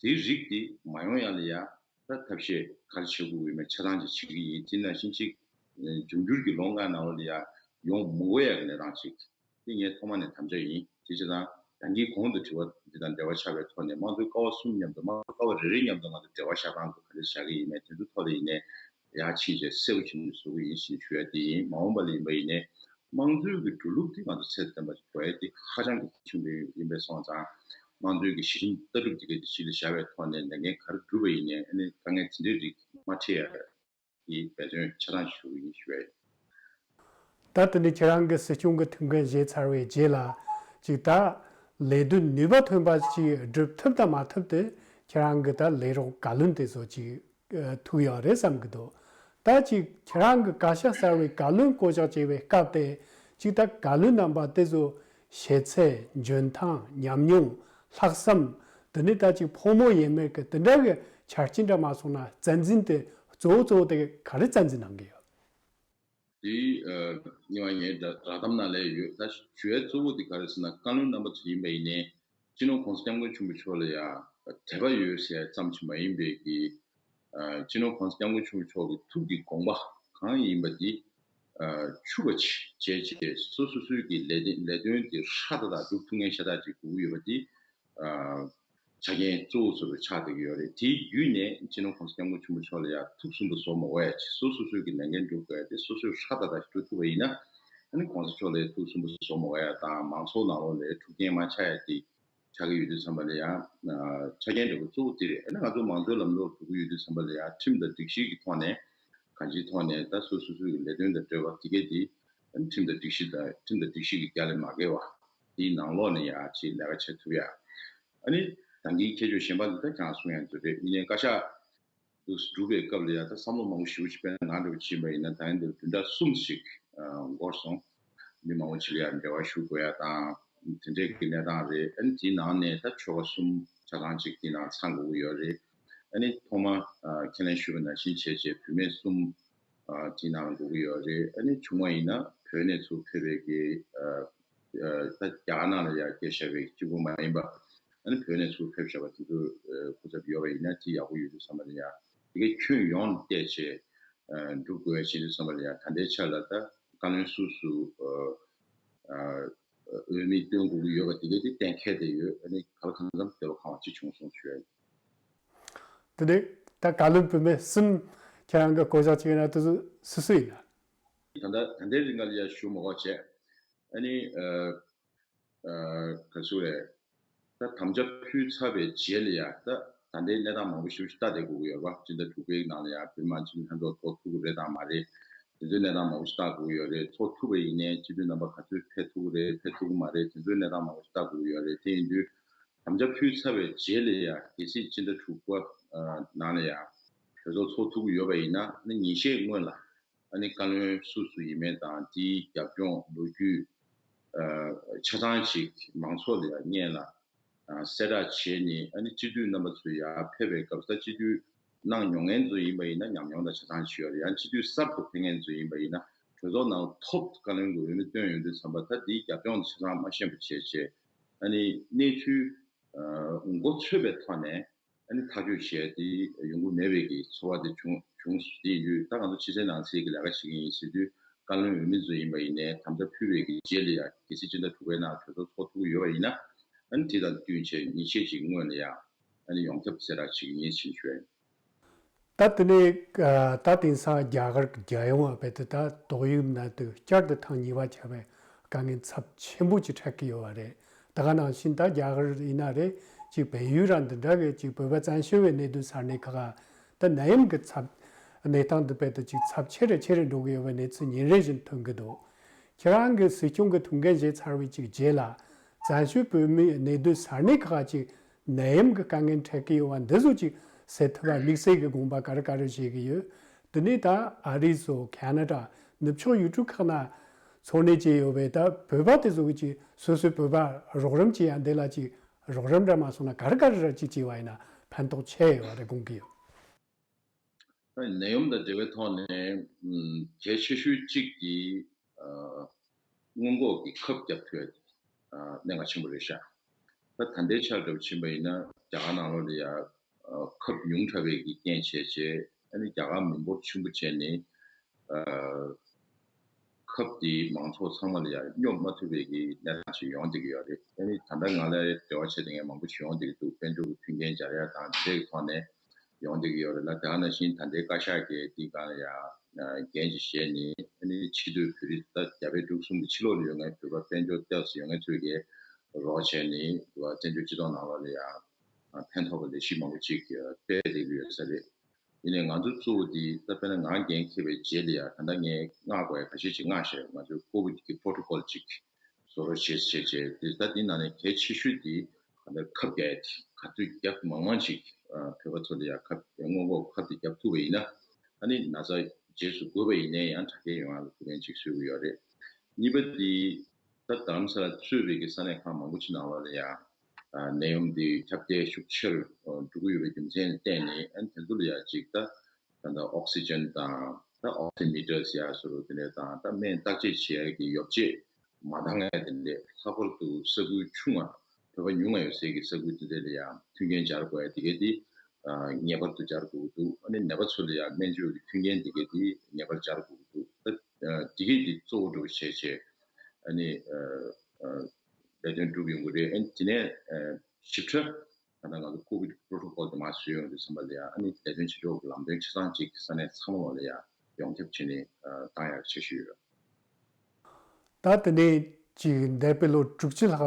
དེའི་རིགས་དེ་མ་ཡོང་ཡ་ལ་ཡ། ད་ཐབས་ཤེས་ག་རེ་བྱེད་དགོས་ཡོད་མེད་ཆ་ཚང་ཅིག་བྱེད་ཀྱི་ཡིན། དེ་ནང་བཞིན་ཅིག་འབྱུང་འགྱུར་གྱི་ལོ་ལྔ་ནང་ལོགས་ལ་ཡ་ཡོང་མི་དགོས་ཡ་གི་གནས་སྟངས་ཅིག་དེ་ངས་ཐོག་མ་ནས་དམ་བཅའ་ཡིན། དེ་བྱས་ཙང་ད་གིན་གོང་དུ་དྲི་བ་འདི་དང་འབྲེལ་བ་ཆགས་པའི་ཐོག་ནས་དམངས་གཙོའི་ཀ་བ་གསུམ་མཉམ་དུ་དམངས་གཙོའི་ཀ་བ་རེ་རེ་མཉམ་དུ་ང་ཚོ་འབྲེལ་བ་བཞག་སྟངས་དེ་ག་འདྲ་བཞག་གི་ཡིན་མེད་དེ་ཚོའི་ཐོག་ལ་ཡིན་ནའི་ཡར་ཕྱིན་བྱས་གསལ་པོ་ཆེན་པོ་བཟོ་གི་ཡིན་ཞེས་ཞུ་ཡ་དེ་ཡིན། མ་འོངས་པ་ལ་ཡིན་པ་ཡིན་ནའི། དམངས་གཙོའི་གི་འགྲོ་ལུགས་དེ་ང་ཚོ་ཚད་ལྡན་པ་ཞིག་དགོས་ཡ་དེ་ཧ་ཅང་གི་གལ་ཆེན་པོ་ཡིན་པས་སོང་ཙང་། དམངས་གཙོའི་གི་གཞི་རིམ་ལྟ་གྲུབ་དེ་གའི་དེ་གཞི་ལ་བཞག་པའི་ཐོག་ནས་ལས་འགན་ག་རེ་བསྒྲུབས་པ་ཡིན་ནའི་ཨ་ནི་དཀའ་ངལ་དེ་འདྲའི་རིགས་མ་འཕྲད་ཡ་གི་འབད་བརྩོན་ཆ་ཚང་ཞུ་གི་ཡིན་ཞུ་ཡ་ཡིན། ད་དེ་ནི་ཁྱེད་རང་གི་སྲིད་སྐྱོང་གི་ཐུགས་འགན་བཞེས་ཚར་བའི་རྗེས་ལ་ཅིག་ད་ལས་དོན་ནུས་པ་ཐོན་པ་ཅིག་སྒྲུབ་ཐུབ་དང་མ་ཐུབ་དེ་ཁྱེད་རང་གི་ད་ལས་རོགས་བཀའ་བློན་དེ་ཚོ་ཅིག་ཐུག་ཡོད་རེད་བསམ་གྱི་འདུག་ད་ཅིག་ཁྱེད་རང་གི་བཀའ་ཤག་གསར་བའི་བཀའ་བློན་བསྐོ་གཞག་བྱས་པའི་སྐབས་དེ་ཅིག་ད་བཀའ་བློན་རྣམ་པ་དེ་ཚོ་ཤེས་ཚད་འཇོན་ཐང་ཉམས་མྱོང་ལྷག་བསམ་དེ་ནི་ད་ཅིག་ཕོ་མོ་ཡས་མས་ཀྱི་དེ་འདྲ་གི་ཆ་རྐྱེན་འདྲ་མ་སོང་ན་རྩ་འཛིན་དེ་གཙོ་བོ་གཙོ་བོ་དེ་ག་རེ་རྩ་འཛིན་གནང་གི་ཡོད། དེ་ཉེ་བ་ངའི་བསྒྲགས་བསྒྲགས་གཏམ་ནང་ལས་ཡོད། ད་ཞུ་ཡ་གཙོ་བོ་དེ་ག་རེ་ཟེར་ན་བཀའ་བློན་རྣམ་པ་ཚོ་ཡིན་པ་ཡིན་ནའི། སྤྱི་ནོར་༸གོང་ས་༸སྐྱབས་མགོན་ཆེན་པོ་མཆོག་ལ་ཡང་དད་པ་ཡོད་ཟེར་ཙམ་ཞིག་མ་ཡིན་པའི་གི། ཨ་སྤྱི་ནོར་༸གོང་ས་༸སྐྱབས་མགོན་ཆེན་པོ་མཆོག་གི་ཐུགས་ཀྱི་དགོངས་པ་གང་ཡིན་པ་འདི། ཨ་འཁྱུད་པ་བྱས་བྱས་སོ་སོ་སོའི་གི་ལས་དོན་ལས་དོན་དེ་ཧྲ་ཏག་ཏག་སྒྲུབ་ཐུབ་མཁན་ཤ་སྟག་ཅིག་དགོས་ཀྱི་ཡོད་པ་འདི། ཨ་ཆ་རྐྱེན་གཙོ་བོ་ཟུར་དུ་ཆགས་བསྡད་ཀྱི་ཡོད་རེད། དེའི་བརྒྱུད་ནས་སྤྱི་ནོར་༸གོང་ས་༸སྐྱབས་མགོན་ཆེན་པོ་མཆོག་ལ་ཡང་ཐུགས་སུན་པོ་བཟོ་མ་དགོས་ཡ་ཅིག་སོ་སོ་སོའི་གི་ལས་འགན་སྒྲུབ་དགོས་ཡ་དེ་སོ་སོས་ཧྲ་ཏག་ཏག་ཞིག་སྒྲུབ་ཐུབ་པ་ཡིན་ན། ཨ་ནི་༸གོང་ས་མཆོག་ལ་ཐུགས་སུན་པོ་བཟོ་མ་དགོས་ཡ་དང་མང་ཚོགས་ནང་ལོགས་ལ་འཁྲུག་རྐྱེན་མ་ཆགས་ཡ་དེ་ཆགས་ཀྱི་ཡོད་དུས་ཙམ་པ་ལ་ཡང་ཆ་རྐྱེན་འདྲ་པོ་གཙོ་བོ་དེ་རེད། ཨ་ནི་ང་ཚོ་མང་གཙོའི་ལམ་ལུགས་འགྲོ་གི་ཡོད་དུས་ཙམ་པ་ལ་ཡང་ཁྲིམས་དང་སྒྲིག་གཞི་གི་ཐོག་ནས་གང་ཅིའི་ཐོག་ནས་ད་སོ་སོ་སོའི་གི་ལས་དོན་དང་འབྲེལ་བ་དེ་གས་དེ་ཨ་ནི་ཁྲིམས་དང་སྒྲིག་གཞི་དང་ཁྲིམས་དང་སྒྲིག་གཞི་གི་རྒྱ་ལས་མ་བརྒལ་བ། དེའི་ནང་ལོགས་ནས་ཡང་ཅིག་ལས་ཀ་བྱེད་ཐུབ་ཡ། ཨ་ནི་ད་གིན་ཁྱད་ཆོས་གཞན་པ་འདི་ད་ཀྱང་གསུང་ཡ་ཚོད་རེད། ཡིན་ནའི་བཀའ་ཤག་འདུག་སྒྲུབ་པའི་སྐབས་ལ་ཡང་ད་བསམ་བློ་མང་པོ་ཞེ་པོ་ཅིག་དཔེར་ན་ང་འདྲ་བོ་ཕྱིན་པ་ཡིན་ན་ད་ཡིན་དུས་བདུན་ཕྲག་གསུམ་ཞིག་འགོར་སོང་། མི་མང་པོ་ཅིག་ལ་ཡང་འབྲེལ་བ་ཞུ་དགོས་ཡ་དང་དེ་འདྲའི་གི་གནས་སྟངས་རེད། ཨ་ནི་དེའི་ནང་ནས་ད་ཆོལ་ཁ་གསུམ་ཆ་ཚང་ཅིག་དེའི་ནང་ཚང་དགོས་ཀྱི་ཡོད་རེད། ཨ་ནི་ཐོག་མ་ཁས་ལེན་ཞུས་པ་ནང་བཞིན་བྱས་བྱས་བུད་མེད་གསུམ་དེའི་ནང་དགོས་ཀྱི་ཡོད་རེད། ཨ་ནི་ཆུང་མ་ཡིན་ན་བོད་ནས་ཚུར་ཕེབས་པའི་གི་ད་རྒྱ་གར་ནང་ལ་ཡར་སྐྱེས་བཞག་པའི་གཅིག་པུ་མ་ཡིན་པ། ཨ་ནི་བོད་ནས་ཚུར་ཕེབས་བཞག་པ་དེ་ཚོ་སྐུ་ཚབ་ཡོད་པ་ཡིན་ན་དེ་ཡག་པོ་ཡོད་དུས་ཙམ་པ་ལ་ཡང་དེ་གའི་ཁྱོན་ཡོངས་ནས་བལྟས་བྱས་འགྲུབ་དགོས་བྱེད་དུས་ཙམ་པ་ལ་ཡང་ད་ལྟའི་ཆ་ལ་ད་བཀའ་བློན་སུ་སུ་འོས་མི་བཏོན་དགོས་ཀྱི་ཡོད་པ་དེ་གའི་དེ་གཏན་འཁེལ་བསྡད་ཡོད། ཨ་ནི་ག་ལ་གང་འཚམ་འདོད་པ་ཁེངས་པ་ཅིག་བྱུང་སོང་ཞུ་ཡ་ཡིན། དེ་ནས་ད་བཀའ་བློན་བུད་མེད་གསུམ་ཁྱེད་རང་གི་བསྐོ་གཞག་བྱེད་ཡོད་ན་དེ་ཚོ་སུ་སུ་ཡིན་ན། ད་ལྟ་ད་ལྟའི་རིང་ལ་ཡ་ཞུ་མ་དགོས་བྱས། ཨ་ནི་ཨ་ཨ་ག་ཚོད་རེད། ད་དམ་བཅའ་ཕུལ་ཚར་བའི་རྗེས་ལ་ཡ་ད་ད་ལྟའི་གནས་སྟངས་མང་པོ་ཞིག་ལྟ་བསྡད་དགོས་ཀྱི་ཡོད་རེད་བ། སྤྱི་ཟླ་དྲུག་པའི་ནང་ལ་ཡ་བོད་མི་མང་སྤྱི་འཐུས་ལྷན་ཚོགས་ཚོགས་ཐུབ་ཀྱི་རེད་དང་མ་རེད། དེ་ཚོའི་གནས་སྟངས་མང་པོ་ཞིག་ལྟ་དགོས་ཀྱི་ཡོད་རེད། ཚོགས་ཐུབ་པ་ཡིན་ནའི་སྤྱི་འཐུས་རྣམ་པ་ག་ཚོད་ཕེབས་ཐུབ་ཀྱི་རེད། ཕེབས་ཐུབ་ཀྱི་མ་རེད། དེ་ཚོའི་གནས་སྟངས་མང་པོ་ཞིག་ལྟ་དགོས་ཀྱི་ཡོད་རེད། དེ་ཡིན་དུས་དམ་བཅའ་ཕུལ་ཚར་བའི་རྗེས་ལ་ཡ་གལ་སྲིད་སྤྱི་ཟླ་དྲུག་པ་ནང་ལ་ཡ་གྲོས་ཚོགས་ཚོགས་ཐུབ་ཀྱི་ཡོད་པ་ཡིན་ན་ཨ་ནི་ཉིན་ཤས་སྔོན་ལ་ཨ་ནི་བཀའ་བློན་སུ་སུ་ཡིན་མིན་དང་དེའི་རྒྱབ་ལྗོངས་ལོ་རྒྱུས་ཆ་ཚང་ཞིག་མང་ཚོགས་ལ་ཡང་སྔོན་ལ་གསལ་བསྒྲགས་བྱས་ནས་ཨ་ནི་སྤྱི་འཐུས་རྣམ་པ་ཚོ་ཡར་ཕེབས་པའི་སྐབས་སུ་སྤྱི་འཐུས་གནང་མྱོང་མཁན་ཚོ་ཡིན་པ་ཡིན་ན་ཉམས་མྱོང་དང་ཆ་ཚང་ཞིག་ཡོད་རེད། ཡང་སྤྱི་འཐུས་གསར་དུ་ཕེབས་མཁན་ཚོ་ཡིན་པ་ཡིན་ན་གྲོས་ཚོགས་ནང་ཐོབ་བཀའ་བློན་གྱི་འོས་མི་བཏོན་ཡོང་དུས་ཙམ་པ་ད་དེའི་རྒྱབ་ལྗོངས་ཆ་ཚང་མ་ཤེས་པ་བྱས་བྱས་ཨ་ནི་གནས་ཚུལ་མགོ་ཚོས་པའི་ཐོག་ནས། ཨ་ནི་ཐག་གཅོད་བྱས་ཏེ་ཡོང་གི་མེད་པའི་གི་ཚོར་བ་དེ་བྱུང་བྱུང་སོང་། དེ་ཡིན་དུས་ད་ང་ཚོ་ཕྱི་གསལ་ནང་གསལ་གྱི་ལས་ཀ་བྱེད་ཀྱི་ཡིན་ཟེར་དུས་བཀའ་བློན་འོས་མི་ཚོ་ཡིན་པ་ཡིན་ནའི་དམ་བཅའ་ཕུལ་བའི་གི་རྗེས་ལ་ཡང་གལ་སྲིད་སྤྱི་ཟླ་དྲུག་པའི་ནང་གྲོས་ཚོགས་ཚོགས་ཐུབ་ཀྱི་ཡོད་པ་ཡིན་ན་ ཨ་ནི་དེ་དང་བསྟུན་བྱས་ཉིན་ཤས་ཅིག་སྔོན་ལ་ཡང་ཨ་ནི་ཡོངས་ཁྱབ་གསལ་བསྒྲགས་བྱེད་ཀྱི་ཡིན་ཞེས་ཞུ་ཡ་ཡིན། ད་དེ་ནས་ད་དེང་སང་རྒྱ་གར་གྱི་རྒྱལ་ཡོངས་བར་དུ་ད་ཏོག་དབྱིབས་ནད་དུག་བསྐྱར་དུ་ཐེངས་གཉིས་པ་ཁྱབ་པའི་དཀའ་ངལ་ཚབས་ཆེན་པོ་ཅིག་འཕྲད་ཀྱི་ཡོད་པ་རེད། ད་ག་ནང་བཞིན་ད་རྒྱ་གར་ཡིན་ན་རེད་ཅིག་བལ་ཡུལ་ར་འདི་འདྲ་གི་ཅིག་བོད་པ་བཙན་བྱོལ་བའི་གནས་སྡོད་ས་གནས་ཁག་ད་ནད་ཡམས་ཀྱི་ཚབས་གནས་སྟངས་འདི་བར་དུ་ཅིག་ཚབས་ཆེ་རུ་ཆེ་རུ་འགྲོ་གི་ཡོད་པའི་གནས་ཚུལ་ཉིན་རེ་བཞིན་ཐོན་གྱི་འདུག་ཁྱེད་རང་གི་སྲིད་སྐྱོང་གི་ཐུགས་འགན་བཞེས་ཚར་བའི་ཅིག་རྗེས་ལ་བཙན་བྱོལ་བོད་མིའི་གནས་སྡོད་ས་གནས་ཁག་ཅིག་ནད་ཡམས་ཀྱི་དཀའ་ངལ་འཕྲད་ཀྱི་ཡོད་པ་འདི་ཚོ་ཅིག་སེལ་ཐུབ་པ་དམིགས་བསལ་གྱི་དགོངས་པ་ག་རེ་ག་རེ་བཞེས་ཀྱི་ཡོད། དེ་ནས་ད་ཨ་རི་སོགས་ཁ་ན་ཌ་ནུབ་ཕྱོགས་ཡུལ་གྲུ་ཁག་ན་འཚོ་གནས་བྱས་ཡོད་པའི་ད་བོད་པ་དེ་ཚོ་གི་ཅིག་སོ་སོའི་བོད་པ་རོགས་རམ་བྱེད་ཡ་འདི་ལ་ཅིག་རོགས་རམ་ར་མ་སོང་ན་ག་རེ་ག་རེ་ར་ཅིག་བྱས་པ་ཡིན་ན་ཕན་ཐོགས་ཆེ་ཡོད་པ་རེད་དགོངས་ཀྱི་ཡོད། ནད་ཡམས་དང་འབྲེལ་བའི་ཐོག་ནས་གལ་ཆེ་ཤོས་གཅིག་དེ་སྔོན་འགོག་གི་ཁབ་བརྒྱབ་ཐུབ་ཡ་དེ་གནད་འགག་ཆེན་པོ་རེད་ཤག་ད་ད་ལྟའི་ཆར་འདྲ་པོ་ཕྱིན་པ་ཡིན་ན་རྒྱ་གར་ནང་ལོགས་ལ་ཡ་ཁབ་ཉུང་དྲགས་པའི་གི་རྐྱེན་བྱས་བྱས་ཨ་ནི་རྒྱ་གར་མི་འབོར་ཆེན་པོ་བྱས་ནས། ཁབ་དེ་མང་ཚོགས་ཚང་མ་ལ་ཡང་སྙོབ་མ་ཐུབ་པའི་གི་གནས་སྟངས་ཤིག་ཡོང་བསྡད་ཀྱི་ཡོད་རེད། ཨ་ནི་ད་ལྟ་ང་ལ་འབྲེལ་བ་བྱས་བསྡད་མཁན་མང་པོ་ཞིག་ཡོང་བསྡད་ཀྱི་འདུག་དཔལ་འབྱོར་གྱི་མཐུན་རྐྱེན་སྦྱར་ཡ་དང་དེ་འདྲའི་ཐོག་ནས་ཡོང་བསྡད་ཀྱི་ཡོད་རེད་ལ། དེ་ག་ནང་བཞིན་ད་ལྟའི་བཀའ་ཤག་གིས་འདི་སྒང་ལ་ཡང་འགན་ཅིག་བཞེས་ནས་ཨ་ནི་ཕྱི་སྡོད་བོད་རིགས་ད་རྒྱ་བལ་འབྲུག་གསུམ་གྱི་ཕྱི་ལོགས་ལ་ཡོད་མཁན་བོད་པ་དཔལ་འབྱོར་ལྟས་ཡོད་མཁན་ཚོས་ཀྱིས་རོགས་བྱས་ནས་བཙན་བྱོལ་སྤྱི་ཚོགས་ནང་ལོགས་ལ་ཡང་ཕན་ཐོགས་པའི་ལས་གཞི་མང་པོ་ཅིག་སྤེལ་བསྡད་ཀྱི་ཡོད་ས་རེད། ཡིན་ནའི་ང་ཚོ་གཙོ་བོ་འདི་ད་དཔེར་ན་ང་འགན་འཁྱེར་བའི་རྗེས་ལ་ཡང་ད་ལྟ་ངས་མངགས་དགོས་ཡ་ཁ་ཤས་ཅིག་མངགས་བཞག་ཡོད། ང་ཚོའི་ཀོ་བིད་ཀྱི་པྲོ་ཊོ་ཀོལ་ཅིག་བཟོ་རོགས་བྱེད་བྱེད་བྱེད་དེ་ད་འདི་ནང་ནས་གལ་ཆེ་ཤོས་འདི་ད་ལྟ་ཁབ་རྒྱག་ཡ་དེ་ག་དུས་རྒྱག་མང་མང་ཅིག་བོད་པ་ཚོ་ལ་ཡ་ཁབ་སྔོན་འགོག་ཁབ་དེ་རྒྱག་ཐུབ་པ་ཡིན་ན་ཨ་ནི་ན་ཚ་རྗེས་སུ་འགོས་པ་ཡིན་ནའི་ཡང་དྲག་སྐྱེད་ཡོང་ཡ་ལ་ཐུགས་ཕན་ཅིག་གསོས་ཀྱི་ཡོད་རེད། གཉིས་པ་འདི་ད་རྡ་རམ་ས་ལ་གཙོས་པའི་གི་ས་གནས་ཁག་མང་པོ་ཅིག་ནང་ལོགས་ལ་ཡ་ནད་ཡམས་འདི་ཁྱབ་གདལ་ཤུགས་ཆེ་རུ་འགྲོ་གི་ཡོད་པའི་རྒྱུ་མཚན་ལ་བརྟེན་ནས་ཨ་ནི་དེ་ཚོ་ལ་ཡ་གཅིག་ད་ད་ལྟ་ཨོག་སི་ཇན་དང་ད་ཨོག་སི་མི་ཊར་ཟེར་ཡ་བཟོ་འདྲ་དེ་འདྲ་དང་ད་སྨན་བརྟག་དཔྱད་བྱེད་ཡ་གི་ཡོ་བྱད་མ་འདང་ཡ་དེ་འདྲ། ལྷག་པར་དུ་ས་ཁུལ་ཆུང་བ་བོད་པ་ཉུང་བ་ཡོད་སའི་གི་ས་ཁུལ་དེ་འདྲ་ལ་ཡ་མཐུན་རྐྱེན་སྦྱར་དགོས་ཡ་དེ་གའི་དེ་ངེས་པར་དུ་སྦྱར་དགོས་ཀྱི་འདུག་ཨ་ནི་ནད་པ་ཚོ་ལ་ཡ་སྨན་བཅོས་ཀྱི་མཐུན་རྐྱེན་དེ་གའི་དེ་ངེས་པར་སྦྱར་དགོས་ཀྱི་འདུག་ད་དེ་གའི་དེ་གཙོ་བོ་འདྲ་བོ་བྱས་བྱས་ཨ་ནི་ལས་དོན་སྒྲུབ་ཡོང་གི་རེད། ཨ་ནི་དེ་ནས་ཞིབ་ཕྲ་ད་ལྟ་ང་ཚོ་ཀོ་བིད་པྲོ་ཊོ་ཀོལ་དེ་མར་བཟོས་ཡོང་དུས་ཙམ་པ་ལ་ཡ་ཨ་ནི་ལས་དོན་བྱེད་ཕྱོགས་ཀྱི་ལམ་སྟོན་ཆ་ཚང་ཅིག་ས་གནས་ཚང་མ་ལ་ཡ་ཡོངས་ཁྱབ་བྱས་ནས་བཏང་ཡག་འཆར་གཞི་ཡོད། ད་དེ་ནས་ཅིག་འདས་པའི་ལོ་དྲུག་ཅུ་ལྷག་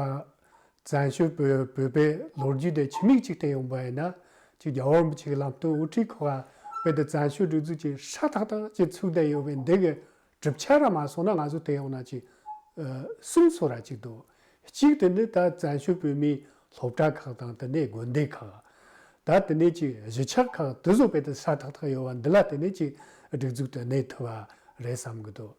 བཙན་བྱོལ་བོད་བོད་པའི་ལོ་རྒྱུས་དེ་ཕྱི་མིག་ཅིག་བལྟས་ཡོང་པ་ཡིན་ན་ཅིག་རྒྱལ་བ་རིན་པོ་ཆེ་གི་ལམ་སྟོན་དབུ་ཁྲིད་ཁག་རྦད་དེ་བཙན་བྱོལ་སྒྲིག་འཛུགས་ཀྱི་ཧྲ་ཐག་ཐག་ཅིག་ཚུགས་བསྡད་ཡོད་པའི་འདི་གི་གྲུབ་ཆ་ར་མ་སོང་ན་ང་ཚོ་བལྟས་ཡོང་ན་ཅིག་གསུམ་ཚོ་ར་ཅིག་འདུག་གཅིག་དེ་ནི་ད་བཙན་བྱོལ་བོད་མིའི་སློབ་གྲྭ་ཁག་དང་དེ་ནས་དགོན་སྡེ་ཁག་ད་དེ་ནས་ཅིག་གཞིས་ཆགས་ཁག་དེ་ཚོ་རྦད་དེ་ཧྲ་ཐག་ཐག་ཡོད་པ་འདི་ལ་དེ་ནས་ཅིག་སྒྲིག་འཛུགས་དེ་གནས་ཐུབ་པ་རེད་བསམ་གི་འདུག་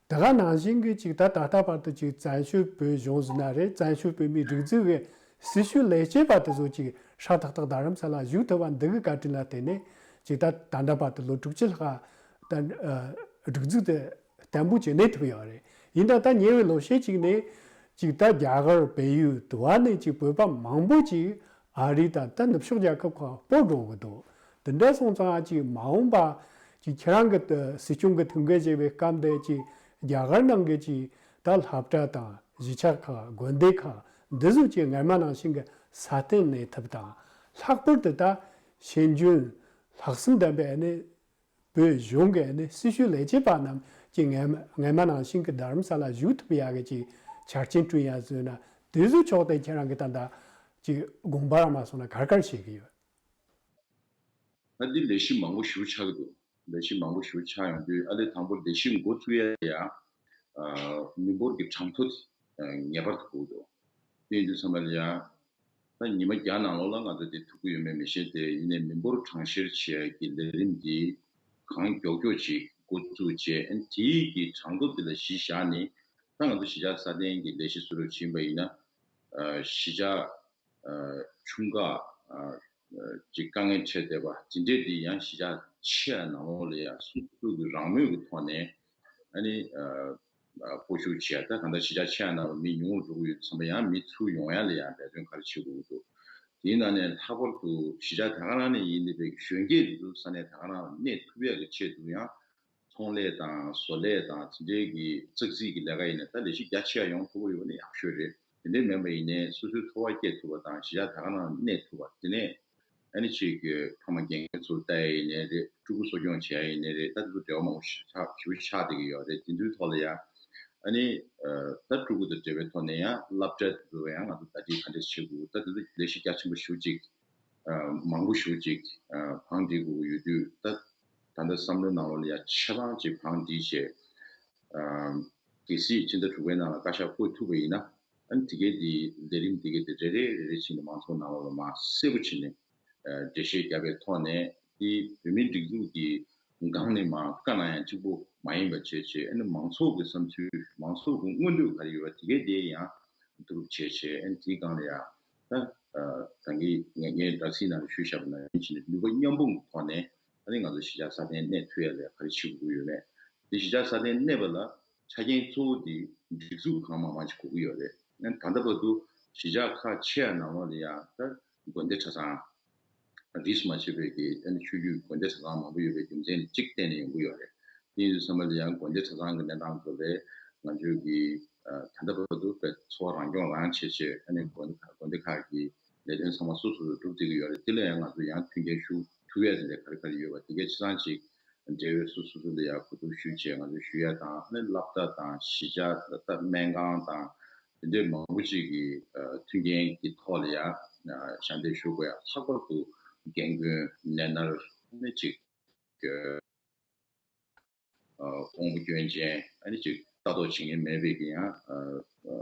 དེ་ག་ནང་བཞིན་གྱི་ཅིག་ད་ད་ལྟ་བར་དུ་ཅིག་བཙན་བྱོལ་བོད་གཞུང་ཟེར་ན་རེད། བཙན་བྱོལ་བོད་མིའི་སྒྲིག་འཛུགས་ཀྱི་སྲི་ཞུ་ལས་བྱེད་པ་དེ་ཚོ་ཅིག་ཧྲ་ཐག་ཐག་རྡ་རམ་ས་ལ་བཞུགས་ཐུབ་པ་འདི་གི་བཀའ་དྲིན་ལ་བརྟེན་ནས་ཅིག་ད་ད་ལྟ་བར་དུ་ལོ་དྲུག་ཅུ་ལྷག་ད་སྒྲིག་འཛུགས་དེ་བརྟན་པོ་ཅིག་གནས་ཐུབ་ཡོད་རེད། ཡིན་ད་ལྟ་ཉེ་བའི་ལོ་ཤས་ཅིག་ནས་ཅིག་ད་རྒྱ་གར་བལ་ཡུལ་དུ་བ་ནས་ཅིག་བོད་པ་མང་པོ་ཅིག་ཨ་རི་དང་ད་ནུབ་ཕྱོགས་རྒྱལ་ཁབ་ཁག་སྤོར་འགྲོ་གི་འདུག་དེ་འདྲ་སོང་ཙང་ཅིག་མ་འོངས་པ་ཅིག་ཁྱེད་རང་གི་སྲིད་སྐྱོང་གི་ཐུགས་འགན་བཞེས་པའི་སྐབས་དེ་ཅིག་རྒྱ་གར་ནང་གི་ཅིག་ད་སློབ་གྲྭ་དང་གཞིས་ཆགས་ཁག་དགོན་སྡེ་ཁག་འདི་ཚོ་ཅིག་སྔར་མ་ནང་བཞིན་གི་སྲ་བརྟན་གནས་ཐབས་དང་། ལྷག་པར་དུ་ད་ཤེས་འཇོན་ལྷག་བསམ་ལྡན་པའི་ནི་བོད་གཞུང་གི་ནི་སྲི་ཞུ་ལས་བྱེད་པ་རྣམས་ཀྱིས་སྔ་སྔ་མ་ནང་བཞིན་གྱི་རྡ་རམ་ས་ལ་བཞུགས་ཐུབ་ཡག་གི་ཅིག་ཆ་རྐྱེན་བསྐྲུན་ཡག་བཟོས་ན་དེ་ཚོའི་ཕྱོགས་དེ་ཁྱེད་རང་གི་ད་ལྟ་ཅིག་དགོངས་པ་ར་མ་སོང་ན་ག་རེ་ག་རེ་བཤད་ཀྱི་ཡོད། ད་འདི་ལས་གཞི་མང་པོ་ཞེ་པོ་ཆགས་ཀྱི་འདུག་ལས་གཞི་མང་པོ་ཞེ་པོ་ཆགས་ཡོང་དུས་ཨ་ལས་དང་པོ་ལས་གཞི་འགོ་ཚུགས་ཡ་ཡ། མི་འབོར་གྱི་གྲངས་ཐོ་དེ་ངེས་པར་དུ་དགོས་འདུག་དེ་ཡིན་དུས་ཙམ་པ་ལ་ཡ། ད་ཉི་མ་བརྒྱ་ནང་ལོགས་ལ་ང་ཚོ་དེ་ཐུག་གི་ཡོད་མེད་མི་ཤེས་ཏེ་ཡིན་ནའི་མི་འབོར་གྲངས་བཤེར་བྱེད་ཡ་གི་ལས་རིམ་འདི་གང་མགྱོགས་མགྱོགས་ཅིག་འགོ་བཙུགས་བྱས་ཨ་ནི་དེའི་གི་གྲངས་ཐོ་དེ་ལ་གཞི་བཞག་ནས་ད་ང་ཚོ་གཞིས་ཆགས་སྲ་བརྟན་གྱི་ལས་གཞི་བཟོ་འདྲ་ཅིག་ཡིན་པ་ཡིན་ན་གཞིས་ཆགས་ཆུང་ཁག་ཅིག་དཀའ་ངལ་འཕྲད་བསྡད་པ་དེ་འདྲས་དེ་ཡང་གཞིས་ཆགས་ཆེ་བ་ནང་ལོགས་ལ་ཡང་སོ་སོ་གི་རང་མོས་ཀྱི་ཐོག་ནས་ཨ་ནི་སྤོ་བཤུད་བྱས། ད་གང་ལྟར་གཞིས་ཆགས་ཆེ་བ་ནང་ལ་མི་ཉུང་རུ་འགྲོ་གི་ཡོད་ཙམ་པ་ཡང་མི་ཚུར་ཡོང་ཡ་ལ་ཡང་འབད་བརྩོན་ག་རེ་བྱེད་དགོས་ཀྱི་འདུག་དེའི་ནང་ནས་ལྷག་པར་དུ་གཞིས་ཆགས་དེ་ག་རང་ནས་ཡིན་ནི་པའི་གཞོན་སྐྱེས་དེ་ཚོ་ས་གནས་དེ་ག་རང་ལ་གནས་ཐུབ་ཡ་གི་ཆེད་དུ་ཡང་ཚོང་ལས་དང་བཟོ་ལས་དང་དེ་འདྲའི་གི་ཙག་ཙིག་གི་ལས་ཀ་ཡིན་ན་ད་ལས་གཞི་རྒྱ་ཆེ་བ་ཡོང་ཐུབ་ཀྱི་ཡོད་ན་ཡག་ཤོས་རེད། དེ་འདྲས་མིན་པ་ཡིན་ནའི་སོ་སོའི་འཚོ་བ་སྐྱེལ་ཐུབ་པ་དང་གཞིས་ཆགས་དེ་ག་ནང་གནས་ཐུབ་པ། དེ་ནས་ཨ་ནི་ཅིག་གི་ཕ་མ་རྒན་རྒོན་ཚོ་ལྟ་ཡ་ཡིན་ནའི་རེད། ཕྲུ་གུ་གསོ་སྐྱོང་བྱེད་ཡ་ཡིན་ནའི་རེད། ད་དེ་ཚོ་འབྲེལ་བ་མང་པོ་ཞེ་དྲག་ཞེ་པོ་ཆགས་བསྡད་ཀྱི་ཡོད་རེད། དེ་ཚོའི་ཐོག་ལ་ཡ་ཨ་ནི་ད་ཕྲུ་གུ་དང་འབྲེལ་བའི་ཐོག་ནས་ཡང་སློབ་གྲྭ་དེ་ཚོ་ཡང་ང་ཚོ་ཟླ་སྒྲིལ་ག་འདྲས་བྱེད་དགོས། ད་དེ་ཚོ་ལས་གཞི་རྒྱ་ཆེན་པོ་ཞེ་པོ་ཅིག་མང་པོ་ཞེ་པོ་ཅིག་བང་སྒྲིག་དགོས་ཀྱི་ཡོད་དུས། ད་ད་ལྟ་བསམ་བློའི་ནང་ལོགས་ལ་ཡ་ཆ་ཚང་ཅིག་བང་སྒྲིག་བྱས། གལ་སྲིད་ཕྱི་ཟླ་དྲུག་པའི་ནང་ལ་བཀའ་ཤག་བསྐོ་ཐུབ་པ་ཡིན་ན། ཨ་ནི་དེ་གའི་དེ་ལས་རིམ་དེ་གའི་དེ་རེ་རེ་རེ་རེ་བྱས་ནས་མང་ཚོགས་ནང་ལོགས་ལ་མར་གསལ་པོ་བྱས་ནས་འགྲེལ་བཤད་བརྒྱབ་པའི་ཐོག་ནས། དེ་བོད་མིའི་སྒྲིག་འཛུགས་ཀྱི་སྒང་ནས་མར་བཀའ་གནང་ཡ་གཅིག་པོ་མ་ཡིན་པ་བྱས་བྱས། ཨ་ནི་མང་ཚོགས་ཀྱི་བསམ་ཚུལ། མང་ཚོགས་ཀྱི་མངོན་འདོད་ག་རེ་ཡོད་པ་དེ་གའི་དེ་ཡང་བསྡུ་རུབ་བྱས་བྱས། ཨ་ནི་དེའི་སྒང་ལ་ཡ་ད་ད་གིན་ངས་ངའི་སྦྲག་སྲིད་ནང་ལ་ཞུས་བཞག་པ་ནང་བཞིན་བྱས་ནས་ནུས་པ་མཉམ་སྤུངས་ཀྱི་ཐོག་ནས། ཨ་ནི་ང་ཚོ་གཞིས་ཆགས་སྲ་བརྟན་གནས་ཐུབ་ཡ་ལ་ག་རེ་བྱེད་དགོས་ཀྱི་ཡོད་མེད། དེ་གཞིས་ཆགས་སྲ་བརྟན་གནས་པ་ལ་ཆ་རྐྱེན་གཙོ་བོ་དེ་སྒྲིག་འཛུགས་གང་མང་མང་ཞིག་དགོས་ཀྱི་ཡོད་རེད། ཨ་ནི་ད་ལྟ་བར་དུ་གཞིས་ཆགས་ཁག་ཆེ་བ་ནང་ལོགས་ལ་ཡང་ད་དགོན་སྡེ་གྲྭ་ཚང་རིས་སུ་མ་ཆད་པའི་གི། ཨ་ནི་ཆོས་བརྒྱུད་དགོན་སྡེ་གྲྭ་ཚང་མང་པོ་ཡོད་པའི་རྒྱུ་མཚན་གཅིག་བརྟེན་ནས་ཡོང་གི་ཡོད་རེད། དེ་ཡིན་དུས་ཙམ་པ་ལ་ཡང་དགོན་སྡེ་གྲྭ་ཚང་གི་གནས་སྟངས་ཐོག་ལ་ང་ཚོས་ཀྱི་ད་ལྟ་བར་དུ་དཔེ་འཚོ་བ་རང་སྐྱོང་རང་བྱེད་བྱེད། ཨ་ནི་དགོན་སྡེ་ཁག་དགོན་སྡེ་ཁག་གི་ལས་དོན་ཚང་མ་སོ་སོ་སོ་སྒྲུབ་བསྡད་ཀྱི་ཡོད་རེད། དེ་ལ་ཡང་ང་ཚོ་ཡང་མཐུན་རྐྱེན་ཞུ་ཐུབ་ཡ་དེ་འདྲ་ག་རེ་ག་རེ་ཡོད་པ་དེ་གའི་ཆ་ཚང་ཅིག་འབྲེལ་ཡོད་སོ་སོ་སོ་ལ་ཡང་གོ་བསྡུར་ཞུས་བྱས་ང་ཚོས་ཞུ་ཡ་དང་། ཨ་ནི་སློབ་གྲྭ་དང་གཞིས་ཆགས་ད་ལྟ་སྨན་ཁང་དང་དེ་འདྲའི་མང་པོ་ཅིག་གི་མཐུན་རྐྱེན་གྱི་ཐོག་ལ་ཡང་ཞབས་འདེགས་ཞུ་དགོས་ཡ། ལྷག་པར་དུ་རྒན་རྒོན་ནད་མནར་ཨ་ནི་ཅིག་དབང་པོ་སྐྱོན་ཅན། ཨ་ནི་ཅིག་ལྟ་རྟོག་བྱེད་མཁན་མེད་པའི་གི་ཡང་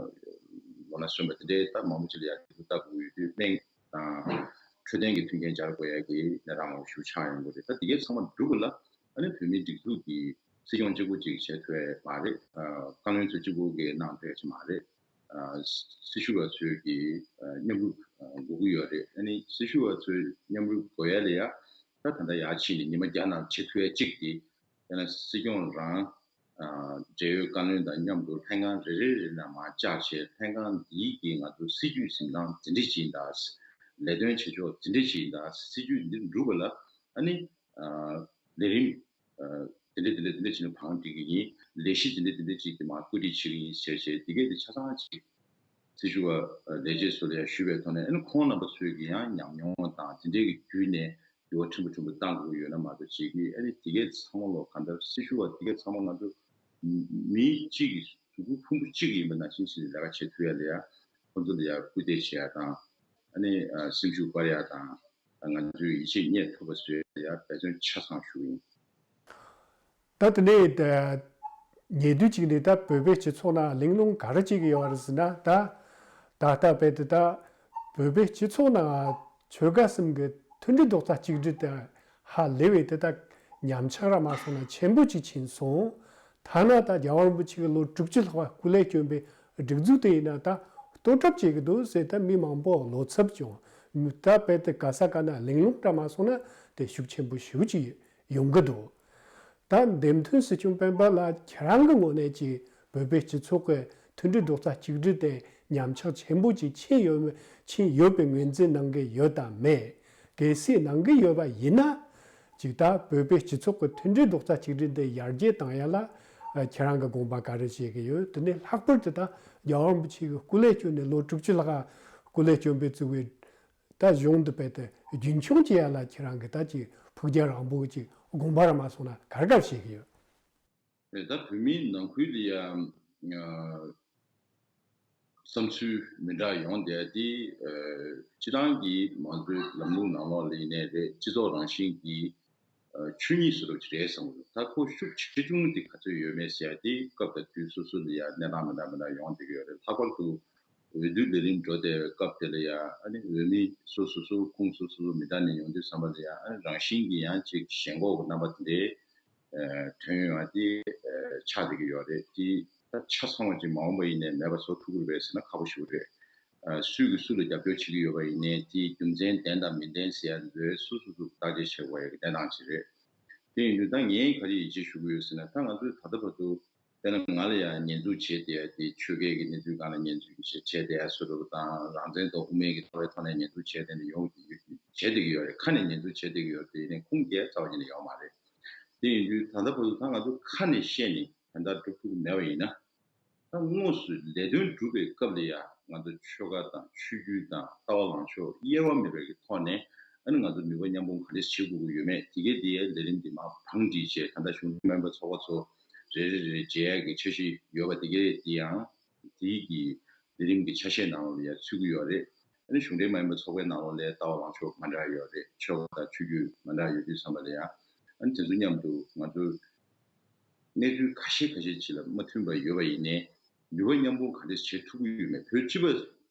ལོ་ན་སོན་པ་དེ་འདྲའི་ད་མང་པོ་ཅིག་ལ་ཡང་སྒྲིག་འཛུགས་ལྟ་དགོས་ཡོད་དུས། སྨན་དང་འཕྲོད་བསྟེན་གྱི་མཐུན་རྐྱེན་སྦྱར་དགོས་ཡ་གི་གནས་སྟངས་མང་པོ་ཞིག་ཆགས་ཡོང་གི་རེད། ད་དེ་གའི་ཚང་མ་སྒྲུབ་པ་ལ་ཨ་ནི་བོད་མིའི་སྒྲིག་འཛུགས་ཀྱི་སྲིད་སྐྱོང་གཅིག་པོ་གཅིག་བྱེད་ཐུབ་ཡ་མ་རེད། བཀའ་བློན་ཚོ་གཅིག་པོ་གིས་གནང་ཐུབ་ཡ་ཅིག་མ་རེད། སྲི་ཞུ་བ་ཚོས་ཀྱི་མཉམ་རུབ་དགོས་ཀྱི་ཡོད་རེད། ཨ་ནི་སྲི་ཞུ་བ་ཚོས་མཉམ་རུབ་དགོས་ཡ་ལ་ཡ་ད་ད་ལྟ་ཡར་ཕྱིན་ནས་ཉི་མ་བརྒྱ་ནང་བྱེད་ཐུབ་ཡ་གཅིག་དེ། དེ་ན་སྲིད་སྐྱོང་རང་འབྲེལ་ཡོད་བཀའ་བློན་དང་མཉམ་དུ་ལྷན་ཁང་རེ་རེ་རེ་ནང་མར་བཅར་བྱས། ལྷན་ཁང་འདིའི་གི་ང་ཚོ་སྲིད་ཇུས་འཛིན་སྟངས་འདི་འདྲ་ཞིག་ཡིན་ད། ལས་དོན་བྱེད་ཕྱོགས་འདི་འདྲ་ཞིག་ཡིན་ད། སྲིད་ཇུས་འདི་འགྲུབ་པ་ལ་ཨ་ནི་ལས་རིམ་འདི་འདྲ་འདི་འདྲ་འདི་འདྲ་བྱས་ནས་བང་སྒྲིག་གི་ཡིན། ལས་གཞི་འདི་འདྲ་འདི་འདྲ་ཅིག་གི་མར་བཀོད་སྒྲིག་བྱེད་ཀྱི་ཡིན་ཟེར་བྱས། འདི་གས་འདི་ཆ་ཚང་ཅིག་སྲི་ཞུ་བ་ལས་བྱེད་ཚོ་ལ་ཡང་ཞུས་པའི་ཐོག་ནས། ཨ་ནི་ཁོང་རྣམ་པ་ཚོས་ཀྱི་ཡང་ཉམས་མྱོང་དང་དེ་འདྲའི་གི་བརྒྱུད་ནས་འགྱུར་བ་ཕྲན་བུ་ཕྲན་བུ་བཏང་དགོས་ཡོད་ན་མ་གཏོགས་བྱེད་ཀྱི། ཨ་ནི་དེ་གས་ཚང་མ་ལོ་གང་ལྟར་སྲི་ཞུ་བ་དེ་གས་ཚང་མ་ང་ཚོ་མི་གཅིག་གི་གཟུགས་པོ་ཕུང་པོ་གཅིག་ཡིན་པ་ནང་བཞིན་བྱས་ནས་ལས་ཀ་བྱེད་ཐུབ་ཡ་ལ་ཡ། ཁོང་ཚོ་ལ་ཡ་སྐུལ་འདེད་བྱེད་ཡ་དང་། ཨ་ནི་སེམས་ཤུགས་སྤར་ཡ་དང་། ང་ཚོས་ཡིད་ཆེས་རྙེད་ཐུབ་པ་བཟོ་ཡ་འབད་བརྩོན་ཆ་ཚང་ཞུ་གི་ཡིན། ད་དེ་ནས་ད་ཉེ་དུས་ཅིག་ནས་ད་བོད་པའི་སྤྱི་ཚོགས་ནང་གླེང་སློང་ག་རེ་བྱེད་ཀྱི་ཡོད་རེད་ཟེར་ན། ད་ད་ལྟ་བར་དུ་ད་བོད་པའི་སྤྱི་ཚོགས་ནང་ཆོལ་ཁ་གསུམ་གྱི་མཐུན་སྒྲིལ་རྡོག་རྩ་གཅིག་སྒྲིལ་དེ་ཧ་ལས་པའི་དེ་ད་ཉམས་ཆག་ར་མ་སོང་ན་ཆེན་པོ་ཅིག་ཕྱིན་སོང་། ཐ་ན་ད་རྒྱལ་བ་རིན་པོ་ཆེ་གི་ལོ་དྲུག་ཅུ་ལྷག་པ་སྐུ་ལས་བསྐྱོན་པའི་སྒྲིག་འཛུགས་དེ་ཡིན་ན་ད་གཏོར་གྲབས་བྱེད་ཀྱི་འདུག་ཟེར་ད་མི་མང་པོ་བློ་འཚབ་བྱུང་། ད་བར་དུ་ག་ས་ག་ན་གླེང་སློང་ར་མ་སོང་ན་དེ་ཤུགས་ཆེན་པོ་ཞེ་པོ་ཅིག་ཡོང་གི་འདུག་ད་འདེམས་ཐོན་སྲིད་སྐྱོང་སྤེན་པ་ལགས་ཁྱེད་རང་གི་ངོས་ནས་ཀྱི་བོད་པའི་སྤྱི་ཚོགས་ཀྱི་མཐུན་སྒྲིལ་རྡོག་རྩ་གཅིག་སྒྲིལ་དེ་ཉམས་ཆག་ཆེན་པོ་ཅིག་ཕྱིན་ཡོད་མེད། ཕྱིན་ཡོད་པའི་ངོས་འཛིན་གནང་གི་ཡོད་དམ་མེད། གལ་སྲིད་གནང་གི་ཡོད་པ་ཡིན་ན། ཅིག་ད་བོད་པའི་སྤྱི་ཚོགས་ཀྱི་མཐུན་སྒྲིལ་རྡོག་རྩ་གཅིག་སྒྲིལ་དེ་ཡར་རྒྱས་བཏང་ཡ་ལ་ཁྱེད་རང་གི་དགོངས་པ་ག་རེ་བཞེས་ཀྱི་ཡོད། དེ་ནས་ལྷག་པར་དུ་ད་རྒྱལ་བ་རིན་པོ་ཆེ་གི་སྐུ་ལས་བསྐྱོན་ནས་ལོ་དྲུག་ཅུ་ལྷག་སྐུ་ལས་བསྐྱོན་པའི་བཙུགས་པའི་ད་གཞུང་འདི་བས་ཏེ་རྒྱུན་འཁྱོངས་བྱེད་ཡ་ལ་ཁྱེད་རང་གི་ད་ཅིག་ཕུགས་རྒྱང་རིང་པོ་ཅིག་དགོངས་པ་ར་མ་སོང་ན་ག་རེ་ག་རེ་བྱེད་ཀྱི་ཡོད། རེད། ད་བོད་མིའི་ནང་ཁུལ་ལ་ཡ་བསམ་ཚུལ་མི་འདྲ་ཡོང་བསྡད་དེ། སྤྱི་བཏང་གི་མང་གཙོའི་ལམ་ལུགས་ནང་ལོགས་ལ་ཡིན་ནའི་རེད། སྤྱི་ཚོགས་རང་བཞིན་གྱི་ཆོས་ཉིད་བཟོ་འདྲ་ཅིག་རེད་བསམ་གྱི་འདུག་ད་ཁོ་ཤུགས་ཆེ་ཆུང་དེ་ག་ཚོད་ཡོད་མེད་ཟེར་ཡ་དེ་སྐབས་དང་དུས་སོ་སོ་ལ་ཡ་གནས་སྟངས་མི་འདྲ་མི་འདྲ་ཡོང་བསྡད་ཀྱི་ཡོད་རེད། ལྷག་པར་དུ་འོས་བསྡུ་ལས་རིམ་འགྲོ་བསྡད་པའི་སྐབས་དེ་ལ་ཡ། ཨ་ནི་འོས་མི་སོ་སོ་སོ་ཁོངས་སོ་སོ་མི་འདྲ་ནས་ཡོང་དུས་ཙམ་པ་ལ་ཡ། ཨ་ནི་རང་བཞིན་གྱིས་ཡང་ཅིག་ཞེན་ཁོག་གི་རྣམ་པ་དེ་འདྲའི་ཐོན་ཡོང་བ་དེ་ཆགས་བསྡད་ཀྱི་ཡོད་རེད། དེ་ད་ཆ་ཚང་བ་ཅིག་མ་འོངས་པ་ཡིན་ནའི་མེད་པ་བཟོ་ཐུབ་ཀྱི་རེད་པས་ཟེར་ན་ཁག་པོ་ཞིག་རེད། སུས་ཀྱིས་སུ་ལ་རྒྱབ་སྐྱོར་བྱེད་ཀྱི་ཡོད་པ་ཡིན་ནའི་དེའི་རྒྱུ་མཚན་བདེན་དང་མི་བདེན་ཟེར་ཡ་དེ་ཚོ་སོ་སོ་སོ་བརྟག་དཔྱད་བྱེད་དགོས་ཡ་གི་གནས་སྟངས་ཅིག་རེད། དེ་ཡིན་དུས་ད་ངས་ག་རེ་ཡིད་ཆེས་ཞུ་གི་ཡོད་ཟེར་ན། ད་ང་ཚོས་ད་ལྟ་བར་དུ་དཔེར་ན་ང་ལ་ཡང་ཉེས་འཛུགས་བྱས་བསྡད་ཡ་དེ་ཆོལ་ཁའི་གི་གནས་ཚུལ་སྒང་ལ་ཉེས་འཛུགས་བྱས་བྱས་བསྡད་ཡ་བཟོ་འདྲ་པོ་དང་། རང་བཙན་དང་དབུ་མའི་གི་ལྟ་བའི་ཐོག་ནས་ཉེས་འཛུགས་བྱས་བསྡད་ནས་ཡོང་གི་བྱས་བསྡད་ཀྱི་ཡོད་རེད། ཁ་ནས་ཉེས་འཛུགས་བྱས་བསྡད་ཀྱི་ཡོད་རེད། དེ་ཡིན་ནའི་ཁུངས་སྐྱེལ་རྩ་བ་ཉིད་ནས་ཡོད་མ་རེད། དེ་ཡིན་དུས་ད་ལྟ་བར་དུ་ད་ང་ཚོ་ཁ་ནས་བཤད་ནས་ད་ལྟ་སྒྲུབ་ཐུབ་ཀྱི་མེད་པ་ཡིན་ན། ད་ དངོས་སུ་ལས་དོན་སྒྲུབ་པའི་སྐབས་ལ་ཡང་ང་ཚོ་ཆོལ་ཁ་དང་ཆོས་བརྒྱུད་དང་ལྟ་བ་ལངས་ཕྱོགས་དབྱེ་བ་མེད་པའི་གི་ཐོག་ནས། ཨ་ནི་ང་ཚོ་ནུས་པ་མཉམ་སྤུངས་ག་འདྲས་བྱེད་དགོས་ཀྱི་ཡོད་མེད་དེ་གའི་དེ་ཡའི་ལས་རིམ་འདི་མར་བང་སྒྲིག་བྱས། ད་ལྟ་གཞུང་འབྲེལ་མ་ཡིན་པ་ཚོགས་པ་ཚོ་རེ་རེ་རེ་མཇལ་ཡག་གི་འཆར་གཞི་ཡོད་པ་དེ་གའི་དེ་ཡང་དེའི་གི་ལས་རིམ་གྱི་ཆ་ཤས་ནང་ལ་ཡང་ཚུད་ཀྱི་ཡོད་རེད། ཨ་ནི་གཞུང་འབྲེལ་མ་ཡིན་པ་ཚོགས་པའི་ནང་ལོགས་ལ་ལྟ་བ་ལངས་ཕྱོགས་མ་འདྲ་ཡོད་རེད། ཆོལ་ཁ་དང་ཆོས་བརྒྱུད་མ་འདྲ་ཡོད་དུས་ཙམ་པ་ལ་ཡང་། ཨ་ནི་དེ་ཚོ་མཉམ་དུ་ང་ཚོ་གནས་ཚུལ་ཁ་ཤས་ཁ་ཤས་ཅིག་ལ་མ་མཐུན་པ་ཡོད་པ་ཡིན་ནའི། ནུས་པ་མཉམ་སྤུངས་ག་འདྲས་བྱེད་ཐུབ་ཀྱི་ཡོད་མེད། བོད་སྤྱི་པ་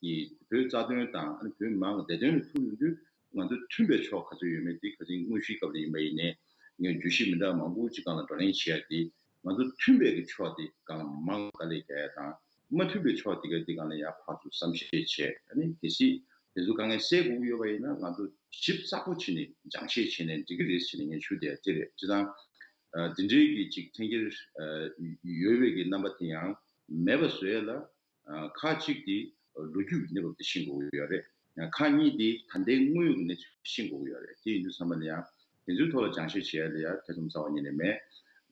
ཡི་བོད་རྩ་དོན་དང་། ཨ་ནི་བོད་མི་མང་གི་བདེ་དོན་ལ་ཐུག་ཡོང་དུས་ང་ཚོ་མཐུན་པའི་ཕྱོགས་ག་ཚོད་ཡོད་མེད་དེ། ཁ་སང་དངོས་གཞིའི་སྐབས་ལ་ཡིན་པ་ཡིན་ནའི། ངས་བརྗོད་གཞི་མི་འདྲ་མང་པོ་ཅིག་སྒང་ལ་བགྲོ་གླེང་བྱེད་ཡ་དེ། ང་ཚོ་མཐུན་པའི་གི་ཕྱོགས་དེ་སྒང་ལ་མང་དཀའ་ལས་རྒྱག་ཡ་དང་། མ་མཐུན་པའི་ཕྱོགས་དེ་ག་དེ་སྒང་ལ་ཡར་ཕར་ཚུར་བསམ་ཤེས་བྱས། ཨ་ནི་གལ་སྲིད་དེ་ཚོ་དཀའ་ངལ་སེལ་དགོས་ཀྱི་ཡོད་པ་ཡིན་ན། ང་ཚོ་ཞིབ་ཚགས་པོ་བྱས་ནས་སྦྱང་བཤད་བྱས་ནས་འགྲིག་གི་རེད་ཟེར་ནས་ངས་ཞུ་བསྡད་ཡ་དེ་རེད། བྱས་ཙང་། ཨ། འདི་འདྲའི་གི་ཅིག་འཐེན་འཁྱེར་ཨ་ཡོད་པའི་གི་རྣམ་པ་དེ་ཡང་མེད་པ་བཟོ་ཡ་ལ། ཨ། ཁག་གཅིག་དེ་ལོ་རྒྱུས་ཀྱི་གནས་བབ་དེ་ཤེས་དགོས་ཀྱི་ཡོད་རེད། ཁག་གཉིས་དེ་ད་ལྟའི་དངོས་ཡོད་ཀྱི་གནས་ཚུལ་ཤེས་དགོས་ཀྱི་ཡོད་རེད། དེ་ཡིན་དུས་ཙམ་པ་ལ་ཡང་དེ་ཚོའི་ཐོག་ལ་སྦྱང་བཤད་བྱེད་ཡ་ལ་ཡང་ཐེ་ཚོམ་རྩ་བ་ཉིད་ནས་མེད།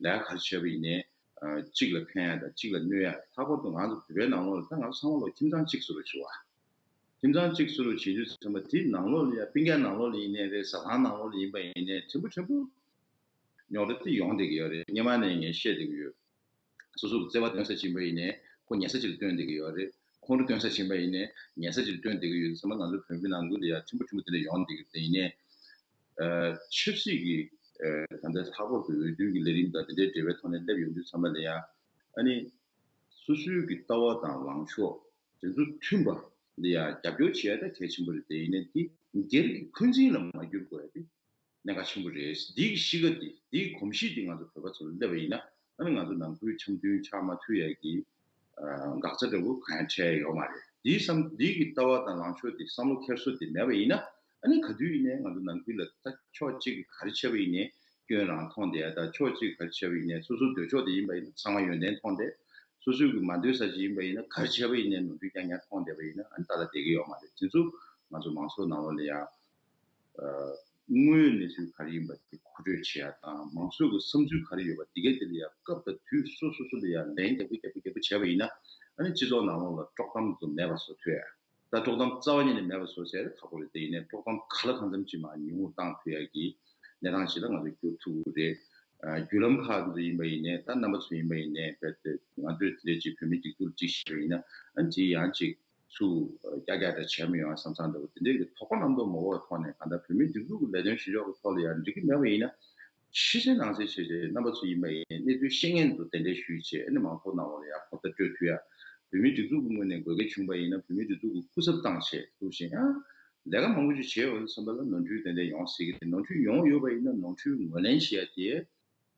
ལས་ཀ་ག་རེ་བྱས་པ་ཡིན་ནའི། ཨ། གཅིག་ལ་ཕན་ཡ་དང་གཅིག་ལ་གནོད་ཡ། ལྷག་པར་དུ་ང་ཚོ་བོད་པའི་ནང་ལོགས་ལ་ད་ང་ཚོ་ཚང་མ་ལོ་ཁྱིམ་ཚང་གཅིག་བཟོ་འདྲ་བྱེད་པ། ཁྱིམ་ཚང་གཅིག་བཟོ་འདྲ་བྱེད་དུས་ཙམ་པ་དེའི་ནང་ལོགས་ལ་ཡང་སྤུན་ཀྱག་ནང་ལོགས་ལ་ཡིན་ནའི་རེད། བཟའ་ཚང་ནང་ལོགས་ལ་ཡིན་པ་ཡིན་ནའི་ཕྲན་བུ་ཕྲན་བུ་རྙོག་དྲ་དེ་ཡོང་བསྡད་ཀྱི་ཡོད་རེད། སྔོན་མ་ནས་ངས་བཤད་བསྡད་ཀྱི་ཡོད། སོ་སོ་གི་བརྩེ་བ་འདོན་ས་ཅིག་ཡིན་པ་ཡིན་ནའི་ཁོ་ཉལ་ས་ཅིག་ལ་སྟོན་བསྡད་ཀྱི་ཡོད་རེད། ཁོང་ཁྲོ་སྟོན་ས་ཅིག་ཡིན་པ་ཡིན་ནའི་ཉལ་ས་ཅིག་ལ་སྟོན་བསྡད་ཀྱི་ཡོད་ཙང་། ང་ཚོ་བོད་མི་ནང་ཁུལ་ལ་ཡང་ཕྲན་བུ་ཕྲན་བུ་དེ་འདྲ་ཡོང་བསྡད་ཀྱི་ཡོད་དེ། ཡིན་ནའི། ཨ། ཆབ་སྲིད་ཀྱི། ཨ། ད་ལྟ་ལྷག་པར་དུ་འོས་བསྡུ་གི་ལས་རིམ་དང་དེ་འདྲའི་འབྲེལ་བའི་ཐོག་ནས་སླེབས་ཡོང་དུས་ཙམ་པ་ལ་ཡང་། ཨ་ནི་སོ་སོའི་གི་ལྟ་བ་དང་ལངས་ཕྱོགས་དེ་ཚོ་མཐུན་པ་ལ་ཡང་རྒྱབ་སྐྱོར་བྱེད་ཡ་ད་གལ་ཆེན་པོ་རེད་དེ། ཡིན་ནའི་དེ་སྒེར་གྱི་འཁོན་འཛིན་ལ་མ་བསྒྱུར་དགོས་ཡ་དེ་གནད་འགག་ཆེན་པོ་རེད། འདི་གི་གཤིས་ཀ་འདི། འདི་གི་གོམས་གཤིས་འདི་ང་ཚོ་བོད་པ་ཚོ་ལ་སླེབས་པ་ཡིན་ན། ཨ་ནི་ང་ཚོ་ནང་ཁུལ་འཆམ་མཐུན་ཆགས་མ་ཐུབ་ཡ་གི། ཨ། འགག་རྩ་འདྲ་བོ་གང་ཡང་འཕྲད་ཡ་ཡོད་མ་རེད། འདིའི་བསམ། འདི་གི་ལྟ་བ་དང་ལངས་ཕྱོགས་འདི། བསམ་བློ་འཁྱེར་སོ་འདི་མེད་པ་ཡིན་ན། ཨ་ནི་ག་དུས་ཡིན་ནའི་ང་ཚོ་ནང་ཁུལ་ལ་ད་ཕྱོགས་གཅིག་གིས་ག་རེ་བྱས་པ་ཡིན་ནའི་སྐྱོན་རང་མཐོང་བསྡད་ཡ་དང་། ཕྱོགས་གཅིག་ག་རེ་བྱས་པ་ཡིན་ནའི་སོ་སོའི་འདོད་ཕྱོགས་དེ་ཡིན་པ་ཡིན་ན་ཚང་མ་ཡོན་ཏན་མཐོང་བསྡད། སོ་སོའི་གི་མ་འདོད་ས་ཅིག་ཡིན་པ་ཡིན་ན་ག་རེ་བྱས་པ་ཡིན་ནའི་ནོར་འཁྲུལ་རྐྱང་རྐྱང་མཐོང་བསྡད་པ་ཡིན་ན། ཨ་ནི་ཏག་ཏག་བསྡད་ཀྱི་ཡོད་མ་རེད། དེ་ཚོ་ང་ཚོ་མང་ཚོགས་ནང་ལོགས་ལ་ཡ། ཨ། དངོས་ཡོད་གནས་ཚུལ་ག་རེ་ཡིན་པ་དེ་མཁོ་སྤྲོད་བྱེད་ཡ་དང་། མང་ཚོགས་ཀྱི་བསམ་ཚུལ་ག་རེ་ཡོད་པ་དེ་གའི་དེ་ལ་ཡ་སྐབས་དང་དུས་སོ་སོ་སོ་ལ་ཡ་ལན་རྒྱག་གི་རྒྱག་གི་རྒྱག་གི་བྱས་པ་ཡིན་ན། ཨ་ནི་སྤྱི་ཚོགས་ནང་ལོགས་ལ་དཀྲོག་གཏམ་དེ་ཚོ་མེད་པ་བཟོ་ཐུབ་ཡ། ད་དཀྲོག་གཏམ་རྩ་བ་ཉིད་ནས་མེད་པ་བཟོ་ཟེར་ཡ་ཁག་པོ་རེད། དེ་ཡིན་ནའི་དཀྲོག་གཏམ་ག་ལ་གང་འཚམ་ཅིག་མར་ཉུང་རུ་བཏང་ཐུབ་ཡ་གི་གནས་སྟངས་ཤིག་ལ་ང་ཚོ་འགྱུར་ཐུབ་ཀྱི་རེད། ཨ། བརྒྱུད་ལམ་ཁག་དེ་ཚོ་ཡིན་པ་ཡིན་ནའི། ད་རྣམ་པ་ཚོ་ཡིན་པ་ཡིན་ནའི། རྦད་དེ་ང་ཚོས་དེ་འདྲའི་ཅིག་བོད་མིའི་སྒྲིག་འཛུགས་ཅིག་བྱས་པ་ཡིན་ན། ཨ་ནི་དེ་ཡང་ཅིག་ཚུར་ཀྱག་ཀྱག་འདྲ་བྱས་མི་ཡོང་བསམ་བསམ་འདྲ་བོ་དེ་འདྲའི་གི་དོགས་པ་རྣམ་རྟོག་མ་དགོས་པའི་ཐོག་ནས། གང་ལྟར་བོད་མིའི་སྒྲིག་འཛུགས་ཀྱི་ལས་དོན་བྱེད་ཕྱོགས་ཀྱི་ཐོག་ལ་ཡང་འགྲིག་གི་མེད་པ་ཡིན་ན། ཕྱི་གསལ་ནང་གསལ་བྱས་བྱས་རྣམ་པ་ཚོ་ཡིན་པ་ཡིན་ནའི་གནས་ཚུལ་ཤེས་མཁན་ཚོ་གདན་འདྲེན་ཞུས་བྱས། ཨ་ནི་མང་ཚོགས་ནང་ལོགས་ལ་ཡང་གོ་བརྡ་སྤྲོད་ཐུབ་ཡ། བོད་མིའི་སྒྲིག་འཛུགས་ཀྱི་ངོས་ནས་དགོས་གལ་བྱུང་པ་ཡིན་ན་བོད་མིའི་སྒྲིག་འཛུགས་ཀྱི་སྐུ་ཚབ་བཏང་བྱས་འདུག་བཞིན་ཡང་ལས་ཀ་མང་པོ་ཞིག་བྱས་ཡོད་བསམ་པ་ལ་ནོར་འཁྲུལ་ཏན་ཏན་ཡོང་སྲིད་ཀྱི་རེད། ནོར་འཁྲུལ་ཡོང་ཡོད་པ་ཡིན་ན་ནོར་འཁྲུལ་ངོས་ལེན་བྱེད་ཡ་དེ།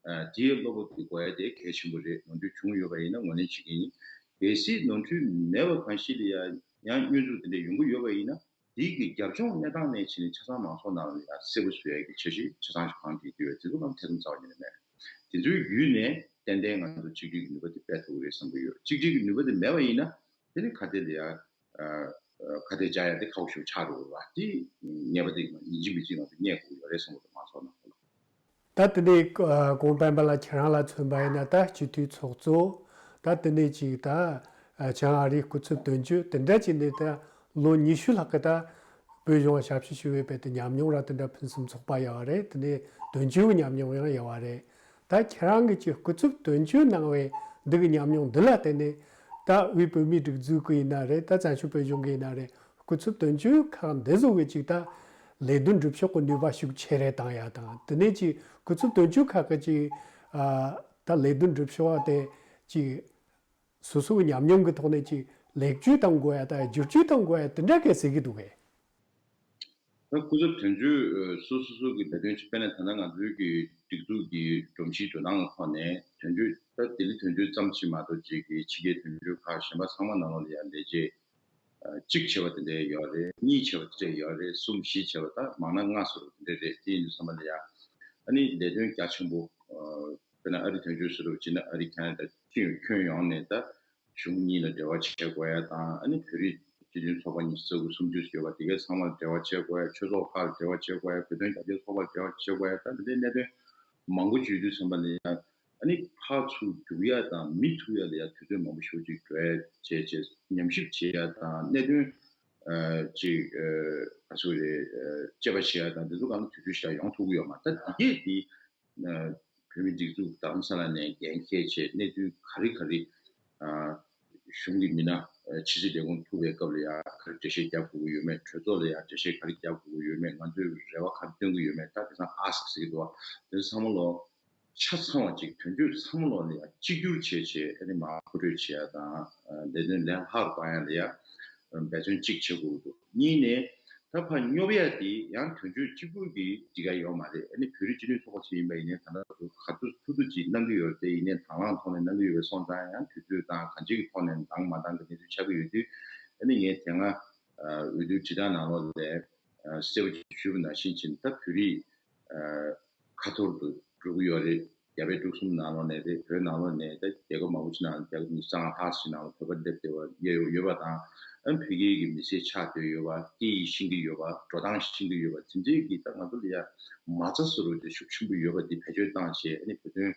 ཨ། དེའི་བློ་སྤོབས་དེ་དགོས་ཡ་དེ་གལ་ཆེན་པོ་རེད། ནོར་འཁྲུལ་བྱུང་ཡོད་པ་ཡིན་ན་ངོས་ལེན་བྱེད་ཀྱི་ཡིན། གལ་སྲིད་ནོར་འཁྲུལ་མེད་པ་གང་ཞིག་ལ་ཡང་ཡང་བསྙོན་འཛུགས་དེ་འདྲ་ཡོང་གི་ཡོད་པ་ཡིན་ན། དེའི་གི་རྒྱབ་ལྗོངས་གནས་སྟངས་ནས་བྱས་ནས་ཆ་ཚང་མང་ཚོགས་ནང་ལ་ཡང་གསལ་པོ་བཟོ་ཡ་གི་འཆར་གཞི་ཆ་ཚང་ཞིག་བང་སྒྲིག་གི་ཡོད། དེ་ཚོ་ལ་ཐེ་ཚོམ་རྩ་བ་ཉིད་ནས་མེད། དེ་ཚོའི་བརྒྱུད་ནས་ཏན་ཏན་ང་ཚོ་གཅིག་སྒྲིལ་གྱི་ནུས་པ་དེ་སྤེལ་ཐུབ་ཀྱི་རེད་བསམ་གྱི་ཡོད། གཅིག་སྒྲིལ་གྱི་ནུས་པ་དེ་མེད་པ་ཡིན་ན། དེ་ནི་ཁ་གཏད་ལ་ཡ། ཨ། ཁ་གཏད་བཅག་ཡ་དེ་ཁག་པོ་ཞིག་ཆགས་འགྲོ་གི་རེད་བ། དེ་ངེས་པ་དེ་ཡིན་གཅིག་མིན་གཅིག་ང་ཚོ་རྙེད་དགོས་ཀྱི་ཡོད་རེད་བསམ་གྱི་འདུག་མང་ཚོགས་ནང་ལ། ད་དེ་ནས་ཨ་གོང་སྤེལ་པ་ལ་ཁྱེད་རང་ལ་མཚོན་པ་ཡིན་ན། ད་སྤྱི་འཐུས་ཚོགས་གཙོ། ད་དེ་ནས་ཅིག་ད་ཨ་བྱང་ཨ་རིའི་སྐུ་ཚབ་དོན་གཅོད། དེ་འདྲ་བྱས་ནས་ད་ལོ་ཉི་ཤུ་ལྷག་གི་ད་བོད་གཞུང་ལ་ཞབས་ཞུ་ཞུ་བའི་བར་དུ་ཉམས་མྱོང་ར་དེ་འདྲ་ཕུན་སུམ་ཚོགས་པ་ཡོད་རེད། དེ་ནས་དོན་གཅོད་ཀྱི་ཉམས་མྱོང་ཡང་ཡོད་རེད། ད་ཁྱེད་རང་གིས་ཅིག་སྐུ་ཚབ་དོན་གཅོད་གནང་བའི་འདི་གི་ཉམས་མྱོང་འདི་ལ་བརྟེན་ནས། ད་དབུས་བོད་མིའི་སྒྲིག་འཛུགས་ཀྱི་ཡིན་ན་རེད། ད་བཙན་བྱོལ་བོད་གཞུང་གི་ཡིན་ན་རེད། སྐུ་ཚབ་དོན་གཅོད་ཁག་འདི་བཟོ་གི་ཅིག་ད་ལས་དོན་སྒྲུབ་ཕྱོགས་ཀྱི་ནུས་པ་ཤུགས་ཆེ་རེ་བཏང་ཡ་དང་། དེ་ནས་ཅིག་སྐུ་ཚབ་དོན་གཅོད་ཁག་གི་ཅིག་ཨ་ད་ལས་དོན་སྒྲུབ་ཕྱོགས་དེ་ཅིག་སོ་སོའི་ཉམས་མྱོང་གི་ཐོག་ནས་ཅིག་ལེགས་བཅོས་གཏང་དགོས་ཡ་དང་བསྒྱུར་བཅོས་གཏང་དགོས་ཡ་དེ་འདྲ་ག་ཟེར་གི་འདུག་གས། ད་སྐུ་ཚབ་དོན་གཅོད་ཨ་སོ་སོ་སོ་གི་ལས་དོན་ཆེ། དཔེར་ན་ད་ལྟ་ང་ཚོའི་གི་སྒྲིག་འཛུགས་ཀྱི་སྒྲོམ་གཞིའི་འགྲོ་སྟངས་ཀྱི་ཐོག་ནས་དོན་གཅོད། ད་ལྡི་ལི་དོན་གཅོད་ཙམ་ཞིག་མ་གཏོགས་ཅིག་གི་ཕྱི་རྒྱལ་དོན་གཅོད་ཁག་གཞན་པ་ཚང་མ་ནང་ལོགས་ལ་ཡང་ལས་བྱེད་ཨ་གཅིག་བྱས་པ་དེ་འདྲ་ཡོད་རེད། གཉིས་བྱས་པ་དེ་འདྲ་ཡོད་རེད། གསུམ་བཞི་བྱས་པ། ད་མང་ན་ལྔ་སོགས་དེ་འདྲ་རེད། དེ་ཡིན་དུས་ཙམ་པ་ལ་ཡང་ཨ་ནི་ལས་དོན་རྒྱ་ཆེན་པོ། ཨ་དཔེར་ན་ཨ་རི་དོན་གཅོད་ཟེར་བ་བྱས་ན་ཨ་རི་ཁེ་ན་ཌ་ཁྱོན་ཡོངས་ནས་ད་གཞུང་གཉིས་ལ་འབྲེལ་བ་བྱེད་དགོས་ཡ་དང་། ཨ་ནི་བོད་རིགས་སྤྱི་མཐུན་ཚོགས་པ་ཉི་ཤུ་རྩ་དགུ་སུམ་ཅུ་ཡོད་པ་དེ་གའི་ཚང་མ་ལ་འབྲེལ་བ་བྱེད་དགོས་ཡ། ཆོས་ཚོགས་ཁག་ལ་འབྲེལ་བ་བྱེད་དགོས་ཡ། བོད་དོན་རྒྱབ་སྐྱོར་ཚོགས་པ་ལ་འབྲེལ་བ་བྱེད་དགོས་ཡ། ད་འདི་འདྲའི་གནད་དོན་མང་པོ་བརྗོད་དུས་ཙམ་པ་ལ་ཡང་། ནི་ཕར་ཚུར་རྒྱུག་ཡ་དང་མི་ཐུག་ཡ་ལ་ཡ་དུས་ཚོད་མང་པོ་ཞེ་པོ་ཅིག་འགྲོ་ཡ་བྱས་བྱས་ཉམས་ཞིབ་བྱེད་ཡ་དང་གནད་དོན་ཨ་ཅིག་ཨ་ག་ཚོད་རེད། ཨ་དཔྱད་པ་བྱེད་ཡ་དང་དེ་ཚོ་གང་དུས་ཚོད་ཞིག་ལ་ཡོང་ཐུབ་ཀྱི་ཡོད་མ་རེད། ད་འདི་གས་འདི་ཨ་བོད་མི་སྒྲིག་འཛུགས་རྡ་རམ་ས་ལ་ནས་འགན་འཁྱེར་བྱས་གནད་དོན་ག་རེ་ག་རེ་ཨ་གཞུང་གི་མི་སྣ་ཨ་ཕྱི་སྲིད་ལས་ཁུངས་ཐུག་པའི་སྐབས་ལ་ཡ་ག་རེ་འགྲེལ་བཤད་རྒྱག་དགོས་ཀྱི་ཡོད་མེད། གྲོས་ཚོགས་ལ་ཡ་འགྲེལ་བཤད་ག་རེ་རྒྱག་དགོས་ཀྱི་ཡོད་མེད། ང་ཚོས་རེ་བ་ག་རེ་བཏོན་གྱི་ཡོད་མེད། ད་དེང་སང་ask་ཟེར་གྱི་འདུག་བ། དེ་ཚོ་ཚང་མ་ལོ། ཆ་ཚང་བ་ཅིག་དོན་གཅོད་ཚང་མ་ལོག་ལ་ཡ་གཅིག་གྱུར་བྱས་བྱས་ཨ་ནི་མར་མཁོ་སྤྲོད་བྱེད་ཡ་དང་ལས་དོན་ལས་ལྷག་པ་ཡང་ལ་ཡ་འབད་བརྩོན་གཅིག་བྱེད་དགོས་འདུག་གཉིས་ནས་ད་ཕར་སྙོབ་ཡ་དེ་ཡང་དོན་གཅོད་གཅིག་པུ་གིས་འགྲིག་ག་ཡོད་མ་རེད། ཨ་ནི་བོད་རིགས་སྤྱི་མཐུན་ཚོགས་པ་ཞིག་ཡིན་པ་ཡིན་ནའི་ད་ལྟ་ག་ཚོད་ཐུབ་ཐུབ་ཅིག་གནང་གི་ཡོད་རེད། དེ་ཡིན་ནའི་དང་བླངས་ཐོག་ནས་གནང་གི་ཡོད་པའི་སོང་ཙང་ཡང་དུས་ཚོད་དང་གང་ཅིའི་ཐོག་ནས་འདང་མ་འདང་གི་གནས་ཚུལ་ཆགས་ཀྱི་ཡོད་དུས་ཨ་ནི་ངས་དེ་སྔ་འོས་བསྡུའི་དྲིལ་བསྒྲགས་ནང་ལོགས་ལ་གསལ་པོ་ཞུས་པ་ནང་བཞིན་བྱས་ནས་ད་བོད་རིགས་ཁ་ཐོར་དུ་འགྲོ་གི་ཡོད་རེད། རྒྱ་བལ་འབྲུག་གསུམ་ནང་ལོགས་ནས་རེད། བོད་ནང་ལོགས་ནས་ད་རྒྱལ་ཁབ་མང་པོ་ཅིག་ནང་རྒྱལ་ཁབ་ཉི་ཤུ་རྩ་ལྔ་ལྷག་ཅིག་ནང་ལ་བོད་པ་སླེབས་བསྡད་པ་ཡོད་ཡོད་པ་དང་ཨ་ནི་བོད་སྐད་ཀྱི་མི་ཚེ་ཆགས་བསྡད་ཡོད་པ། སྐད་ཡིག་ཤེས་ཀྱི་ཡོད་པ། འགྲོ་སྟངས་ཤེས་ཀྱི་ཡོད་པ། དེ་འདྲའི་གི་ད་ང་ཚོ་ལ་ཡ་མ་རྩ་བཟོ་འདྲ་དེ་ཤུགས་ཆེན་པོ་ཡོད་པ་འདི་བེད་སྤྱོད་བཏང་བྱས་ཨ་ནི་བོད་དོན་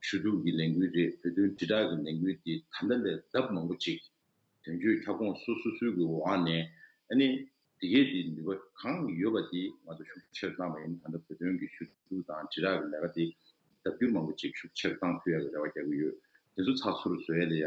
ཞུ་གཏུག་གི་ལས་འགུལ་རེད། བོད་དོན་དྲིལ་བསྒྲགས་ཀྱི་ལས་འགུལ་འདི་ད་ལྟ་ལས་ལྡབ་མང་པོ་ཅིག་དོན་གཅོད་ཁྱབ་ཁོངས་སོ་སོ་སོའི་གི་འོག་ནས་ཨ་ནི་དེ་གའི་དེ་ནུས་པ་གང་ཡོད་པ་དེ་ང་ཚོ་ཤུགས་ཆེར་བཏང་བ་ཡིན། ད་ལྟ་བོད་དོན་གྱི་ཞུ་གཏུག་དང་དྲིལ་བསྒྲགས་ཀྱི་ལས་ཀ་དེ་ལྡབ་འགྱུར་མང་པོ་ཅིག་ཤུགས་ཆེར་བཏང་ཐུབ་ཡག་གི་རེ་བ་རྒྱག་གི་ཡོད། དེ་ཚོ་ཚགས་ཚུད་བཟོ་ཡ་ལ་ཡ་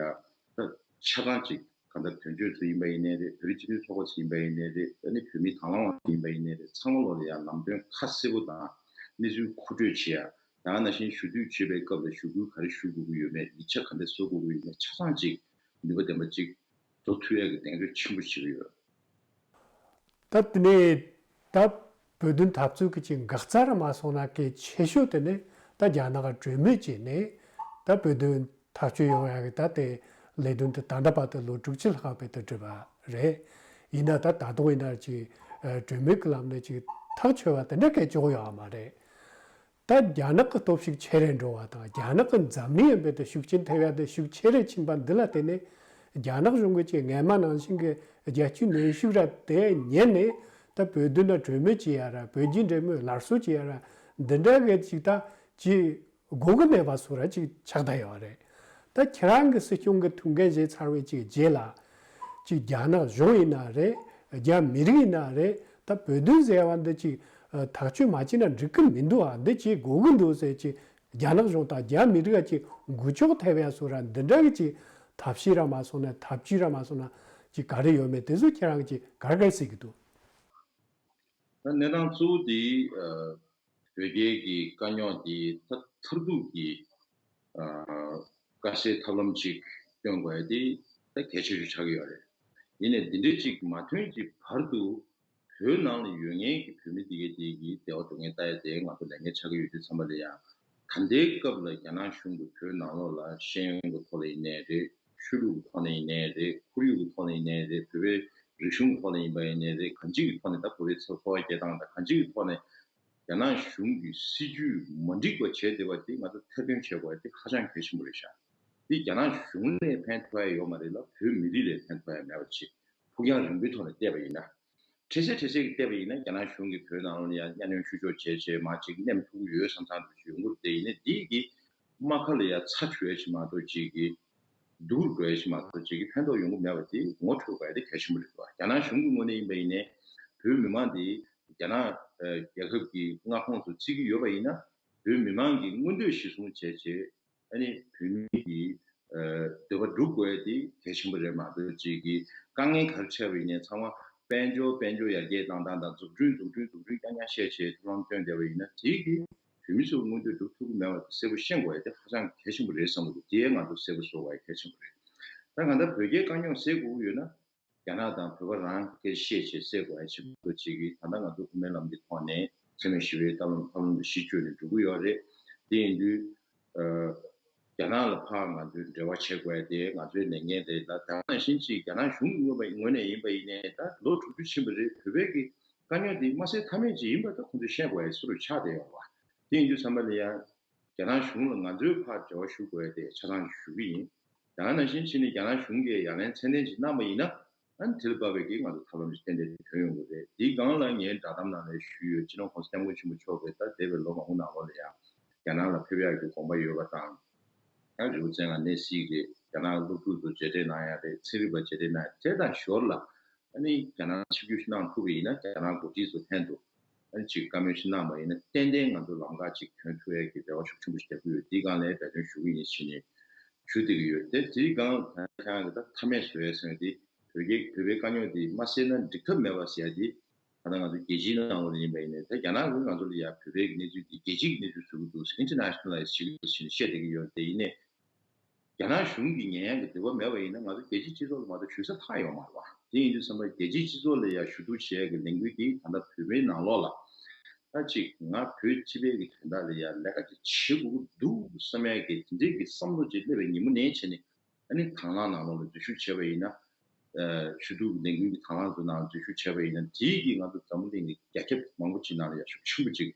ད་ཆ་ཚང་ཅིག་གང་ལྟར་དོན་གཅོད་ཚོ་ཡིན་པ་ཡིན་ནའི་རེད། བོད་རིགས་སྤྱི་མཐུན་ཚོགས་པ་ཚོ་ཡིན་པ་ཡིན་ནའི་རེད། ཨ་ནི་བོད་མི་དང་བླངས་པ་ཡིན་པ་ཡིན་ནའི་རེད། ཚང་མ་ལོག་ལ་ཡ་ལམ་སྟོན་ཁ་གསལ་པོ་དང་གནས་ཚུལ་མཁོ་སྤྲོད་བྱེད་ཡ། ད་ག་ནང་བཞིན་ཞུ་གཏུག་བྱེད་པའི་སྐབས་ལ་ཞུ་སྐུལ་ག་རེ་ཞུ་དགོས་ཀྱི་ཡོད་མེད། ཡིག་ཆ་ག་འདྲ་བཟོ་དགོས་ཀྱི་ཡོད་མེད། ཆ་ཚང་ཅིག་ནུས་པ་ལྡན་པ་ཅིག་བཟོ་ཐུབ་ཡ་གི་གདེང་འཇོག་ཆེན་པོ་བྱེད་ཀྱི་ཡོད། ད་དེ་ནས་ད་བོད་དོན་འཐབ་རྩོད་ཀྱི་ཅིག་འགག་རྩ་ར་མ་སོང་ན་གལ་ཆེ་ཤོས་དེ་ནི་ད་རྒྱ་ནག་གྲོས་མོལ་བྱས་ནས་ད་བོད་དོན་ཐག་གཅོད་ཡོང་ཡ་གི་ད་དེ་ལས་དོན་དེ་ད་ལྟ་བར་དུ་ལོ་དྲུག་ཅུ་ལྷག་བར་དུ་བསྒྲུབས་པ་རེད། ཡིན་ན་ད་ད་དུང་ཡིན་ན་ཅིག་གྲོས་མོལ་གྱི་ལམ་ནས་ཅིག་ཐག་ཆོད་པ་དེ་འདྲ་གལ་ཆེ་བོ་ཡོད་མ་རེད། ད་རྒྱ་ནག་གི་སྟོབས་ཤུགས་ཆེ་རུ་འགྲོ་བ་དང་རྒྱ་ནག་གི་འཛམ་གླིང་ཡིན་པའི་དུ་ཤུགས་རྐྱེན་ཐེབས་ཡ་དེ་ཤུགས་ཆེ་རུ་ཕྱིན་པ་འདི་ལ་བརྟེན་ནས་རྒྱ་ནག་གཞུང་གིས་ཀྱི་སྔས་མ་ནང་བཞིན་གྱི་རྒྱལ་སྤྱིའི་གནོན་ཤུགས་ར་དེ་ཉན་ནས་ད་བོད་དོན་ལ་གྲོས་མོལ་བྱེད་ཡ་ར་བོད་རྒྱའི་འབྲེལ་མོལ་སླར་གསོ་བྱེད་ཡ་ར་འདི་འདྲ་གི་ཅིག་ད་ཅིག་དགོས་ཀྱི་མེད་པ་བཟོ་ར་ཅིག་ཆགས་བསྡད་ཡོད་རེད། ད་ཁྱེད་རང་གི་སྲིད་སྐྱོང་གི་ཐུགས་འགན་བཞེས་ཚར་བའི་ཅིག་རྗེས་ལ། ཅིག་རྒྱ་ནག་གཞུང་ཡིན་ན་རེད། རྒྱ་མི་རིགས་ཡིན་ན་རེད། ད་བོད་དོན་ཟེར་བ་འདི་ཅིག་ཐག་གཅོད་མ་བྱས་ན་འགྲིག་གི་མི་འདུག་ཨ། འདི་ཅིག་དགོས་ཀྱི་འདུག་ཟེར་ཅིག་རྒྱ་ནག་གཞུང་དང་རྒྱ་མི་རིགས་ཅིག་འགུལ་ཕྱོགས་ཐེབས་ཡ་བཟོ་ར་འདི་འདྲ་གི་ཅིག་ཐབས་ཤེས་ར་མ་སོང་ན་ཐབས་ཇུས་ར་མ་སོང་ན་ཅིག་ག་རེ་ཡོད་མེད་དེ་ཚོ་ཁྱེད་རང་གིས་ཅིག་ག་རེ་ག་རེ་གཟིགས་ཀྱི་འདུག་ད་གནས་སྟངས་གཙོ་བོ་དེ་ཨ་བོད་རྒྱའི་གི་དཀའ་རྙོག་དེ་ད་མཐར་ཐུག་གི་ཨ་དཀའ་སེལ་ཐབས་ལམ་ཅིག་སྟོན་དགོས་ཡ་དེ་ད་གལ་ཆེ་ཤོས་ཆགས་ཀྱི་ཡོད་རེད། ཡིན་ནའི་འདི་འདྲ་ཅིག་མ་ཐོན་གྱི་བར་དུ་བོད་ནང་ལ་ཡོད་མཁན་གྱི་བོད་མི་དེ་གའི་དེ་གི་བདེ་བ་སྡུག་བསྔལ་ལྟ་ཡ་དེ་ང་ཚོ་ལས་འགན་ཆགས་ཀྱི་ཡོད་དུས་ཙམ་པ་ལ་ཡང་ད་ལྟའི་སྐབས་ལ་རྒྱ་ནག་གཞུང་གིས་བོད་ནང་ལོགས་ལ་ཤེས་ཡོན་གྱི་ཐོག་ལ་ཡིན་ནའི་རེད། ཆོས་ལུགས་ཀྱི་ཐོག་ནས་ཡིན་ནའི་རེད། ཁོར་ཡུག་གི་ཐོག་ནས་ཡིན་ནའི་རེད། བོད་པའི་རིག་གཞུང་གི་ཐོག་ནས་ཡིན་པ་ཡིན་ནའི་རེད། གང་ཅིའི་ཐོག་ནས་ད་བོད་པའི་ཚོ་འཚོ་བ་སྐྱེལ་སྟངས་དང་གང་ཅིའི་ཐོག་ནས་རྒྱ་ནག་གཞུང་གི་སྲིད་ཇུས་མ་འགྲིག་པ་བྱས་བསྡད་པ་དེ་ང་ཚོ་ཐེར་འདོན་བྱེད་དགོས་ཡ་དེ་ཧ་ཅང་གལ་ཆེན་པོ་རེད་ཤག་འདི་རྒྱ་ནག་གཞུང་ལ་ཕན་ཐོགས་ཡ་ཡོད་མ་རེད་ལ་བོད་མི་རིགས་ལ་ཕན་ཐོགས་ཡ་མེད་པ་བྱེད། ཕུགས་རྒྱང་རིང་པོའི་ཐོག་ནས་བལྟས་པ་ཡིན་ན། འཕྲལ་སེལ་འཕྲལ་སེལ་གྱིས་བལྟས་པ་ཡིན་ན་རྒྱ་ནག་གཞུང་གིས་བོད་ནང་ལ་ཡང་གཉའ་གནོན་བཤུ་གཞོག་བྱས་བྱས་མར་ཅིག་མནན་ཐུབ་ཀྱི་ཡོད་བསམ་བསམ་འདྲ་ཞིག་ཡོང་གི་རེད་དེ། ཡིན་ནའི་འདི་གི་རྨ་ཁ་ལ་ཡ་ཚ་བྱུག་ཡ་ཞིག་མ་གཏོགས་ཅིག་གི་སྡུག་རུ་འགྲོ་ཡ་ཞིག་མ་གཏོགས་ཅིག་གི་ཕན་ཐོགས་ཡོང་གི་མེད་པ་དེ་ངོ་འཕྲོད་དགོས་ཡ་དེ་གལ་ཆེན་པོ་རེད་འདུག་རྒྱ་ནག་གཞུང་གི་ངོས་ནས་ཡིན་པ་ཡིན་ནའི་བོད་མི་མང་དེ་རྒྱ་ནག་ཨ་རྒྱལ་ཁབ་ཀྱི་མངའ་ཁོངས་སུ་བརྩི་གི་ཡོད་པ་ཡིན་ན་བོད་མི་མང་གི་མངོན་འདོད་གཞིར་བཟུང་བྱས་བྱས། ཨ་ནི་བོད་མི་གི་ཨ་འདོད་པ་སྒྲུབ་དགོས་ཡ་དེ་གལ་ཆེན་པོ་རེད་མ་གཏོགས་ཅིག་གི་དཀའ་ངལ་ག་རེ་འཕྲད་པ་ཡིན་ནའི་ཚང་མ་དཔལ་འབྱོར་དཔལ་འབྱོར་ཡར་རྒྱས་བཏང་སྟངས་དང་འཛུགས་སྐྲུན་འཛུགས་སྐྲུན་འཛུགས་སྐྲུན་རྐྱང་རྐྱང་བཤད་བྱས་ཐབས་ལམ་སྟོན་བསྡད་པ་ཡིན་ན་དེ་གི་བོད་མི་ཚོའི་མངོན་འདོད་སྒྲུབ་ཐུབ་ཀྱི་མེད་པ་དེ་གསལ་པོ་ཤེས་དགོས་ཡ་དེ་ཧ་ཅང་གལ་ཆེན་པོ་རེད་བསམ་གི་འདུག་དེ་ང་ཚོ་གསལ་པོ་བཟོ་དགོས་ཡ་གལ་ཆེན་པོ་རེད། ད་གང་ལྟར་བོད་རྒྱའི་དཀའ་རྙོག་སེལ་དགོས་ཀྱི་ཡོད་ན། རྒྱ་ནག་དང་བོད་པ་རང་སྐད་བཤད་བྱས་སེལ་དགོས་ཡ་ཆེད་དུ་བྱེད་ཀྱི། ད་ལྟ་ང་ཚོ་དབུ་མའི་ལམ་གྱི་ཐོག་ནས་འཚེ་མེད་ཞི་བའི་ཐབས་ལམ་ཐབས་ལམ་དུ་གཞི་བཅོལ་ནས་འགྲོ་གི་ཡོད་རེད། དེ་ཡིན་དུས་ཨ་རྒྱ་ནག་ལ་ཕར་ང་ཚོས་འབྲེལ་བ་བྱེད་དགོས་ཡ་དེ་ང་ཚོའི་ལས་འགན་རེད། ད་ད་ག་ནང་བཞིན་ཅིག་རྒྱ་ནག་གཞུང་གི་ངོས་པ་ངོས་ནས་ཡིན་པ་ཡིན་ནའི་ད་ལོ་དྲུག་ཅུ་ཕྱིན་པ་རེད། བོད་པའི་གི་དཀའ་རྙོག་དེ་མ་སེལ་ཐབས་མེད་ཅིག་ཡིན་པ་ད་ཁོང་ཚོས་ཤེས་དགོས་ཡ་སུ་རུ་ཆགས་བསྡད་ཡོད་པ། དེ་ཡིན་དུས་ཙམ་པ་ལ་ཡང་རྒྱ་ནག་གཞུང་ལ་ང་ཚོས་ཕར་འབྲེལ་བ་ཞུ་དགོས་ཡ་དེ་ཆ་ཚང་ཞུ་གི་ཡིན། ད་ག་ནང་བཞིན་ཕྱིན་ནས་རྒྱ་ནག་གཞུང་གིས་ཡ་ལན་ཚད་ལྡན་ཅིག་གནང་པ་ཡིན་ན། ཨ་ནི་དེ་ལ་དཔག་པའི་གི་ང་ཚོ་ཐབས་ལམ་ཞིག་ཏན་ཏན་ཐོན་ཡོང་གི་རེད། དེའི་སྒང་ལ་ངའི་བསྒྲགས་གཏམ་ནང་ལ་ཞུས་ཡོད། སྤྱི་ནོར་༸གོང་ས་༸སྐྱབས་མགོན་ཆེན་པོ་མཆོག་གིས་ད་འདས་པའི་ལོ་མང་པོ་ནང་ལོགས་ལ་ཡང་རྒྱ་ནག་ལ་ཕེབས་ཡག་གི་དགོངས་པ་ཡོད་པ་དང་། ད་རི་བོ་རྩེ་ལྔ་གནས་གཟིགས་རེད། རྒྱ་ནག་སློབ་ཕྲུག་ཚོ་མཇལ་འཕྲད་གནང་ཡ་རེད། ཚན་རིག་པ་མཇལ་འཕྲད་གནང་ཡ་དེ་དང་ཞོར་ལ་ཨ་ནི་རྒྱ་ནག་ཆིབས་བསྒྱུར་གནང་ཐུབ་པ་ཡིན་ན་རྒྱ་ནག་འགོ་ཁྲིད་ཚོ་ལྷན་དུ་ཨ་ནི་ཅིག་བཀའ་མོལ་ཞིག་གནང་པ་ཡིན་ན་ཏན་ཏན་ང་ཚོ་ལམ་ཁ་ཅིག་ཐོན་ཐུབ་ཡ་གི་རེ་བ་ཤུགས་ཆེན་པོ་ཞིག་རྒྱག་གི་ཡོད། དེའི་སྒང་ལ་འབད་བརྩོན་ཞུ་གི་ཡིན་ཟེར་ནས་ཞུ་བསྡད་ཀྱི་ཡོད། དེ་དེའི་སྒང་ད་ཁྱེད་རང་གི་ད་མཐའ་མེད་བཟོ་ཡ་ཟེར་བ་དེ་བོད་སྐད་བོད་པའི་དཀའ་རྙོག་དེ་མ་སེལ་ན་འགྲིག་ཐབས་མེད་པ་ཟེར་ཡ་དེ། ད་ལྟ་ང་ཚོ་རྒྱལ་སྤྱིའི་ནང་ལོགས་ལ་ཡིན་པ་ཡིན་ནའི་ད་རྒྱ་ནག་གིས་ང་ཚོ་ལ་ཡ་བོད་པའི་གནས་ཚུལ་འདི་རྒྱལ་སྤྱིའི་གནས་ཚུལ་བཟོ་གི་འདུག་ཟེར། ཨིན་ཊར་ནེ་ཤ་ནལ་ལའིཛ་བྱེད་ཀྱི་འདུག་ཟེར་ནས་བཤད་བསྡད་ཀྱི་ཡོད་དེ། ཡིན་ནའི་རྒྱ་ནག་གཞུང་གིས་ཉན་ཡག་གི་འདོད་པ་མེད་པ་ཡིན་ན་ང་ཚོ་རྒྱལ་སྤྱིའི་སྤྱི་ཚོགས་ལ་མ་གཏོགས་ཞུ་ས་ཐག་ཡོད་མ་རེད་བ། དེ་ཡིན་དུས་ཙམ་པ་རྒྱལ་སྤྱིའི་སྤྱི་ཚོགས་ལ་ཡ་ཞུ་གཏུག་བྱེད་ཡག་གི་ལས་འགུལ་འདི་ད་ལྟ་བོད་པའི་ནང་ལོགས་ལ་ད་ཅིག་ང་བོད་སྤྱི་པའི་གི་དོན་དག་ལ་ཡ་ལས་ཀ་ཅིག་བྱེད་དགོས་ཀྱི་འདུག་བསམ་ཡག་གི་དེ་འདྲའི་གི་བསམ་བློ་ཅིག་སླེབས་པའི་ཉིན་མོ་ནས་བྱས་ནས། ཨ་ནི་དང་བླངས་ནང་ལོགས་ལ་འཛུལ་ཞུགས་བྱས་པ་ཡིན་ན། ཨ་ཞུ་གཏུག་ལས་འགུལ་གྱི་དང་བླངས་ཚོའི་ནང་འཛུལ་ཞུགས་བྱས་པ་ཡིན་ན་དེའི་གིས་ང་ཚོ་འཛམ་བུ་གླིང་གི་རྒྱ་ཁྱབ་མང་པོ་ཅིག་ནང་ལ་ཡ་ཤུགས་ཆེན་པོ་ཅིག་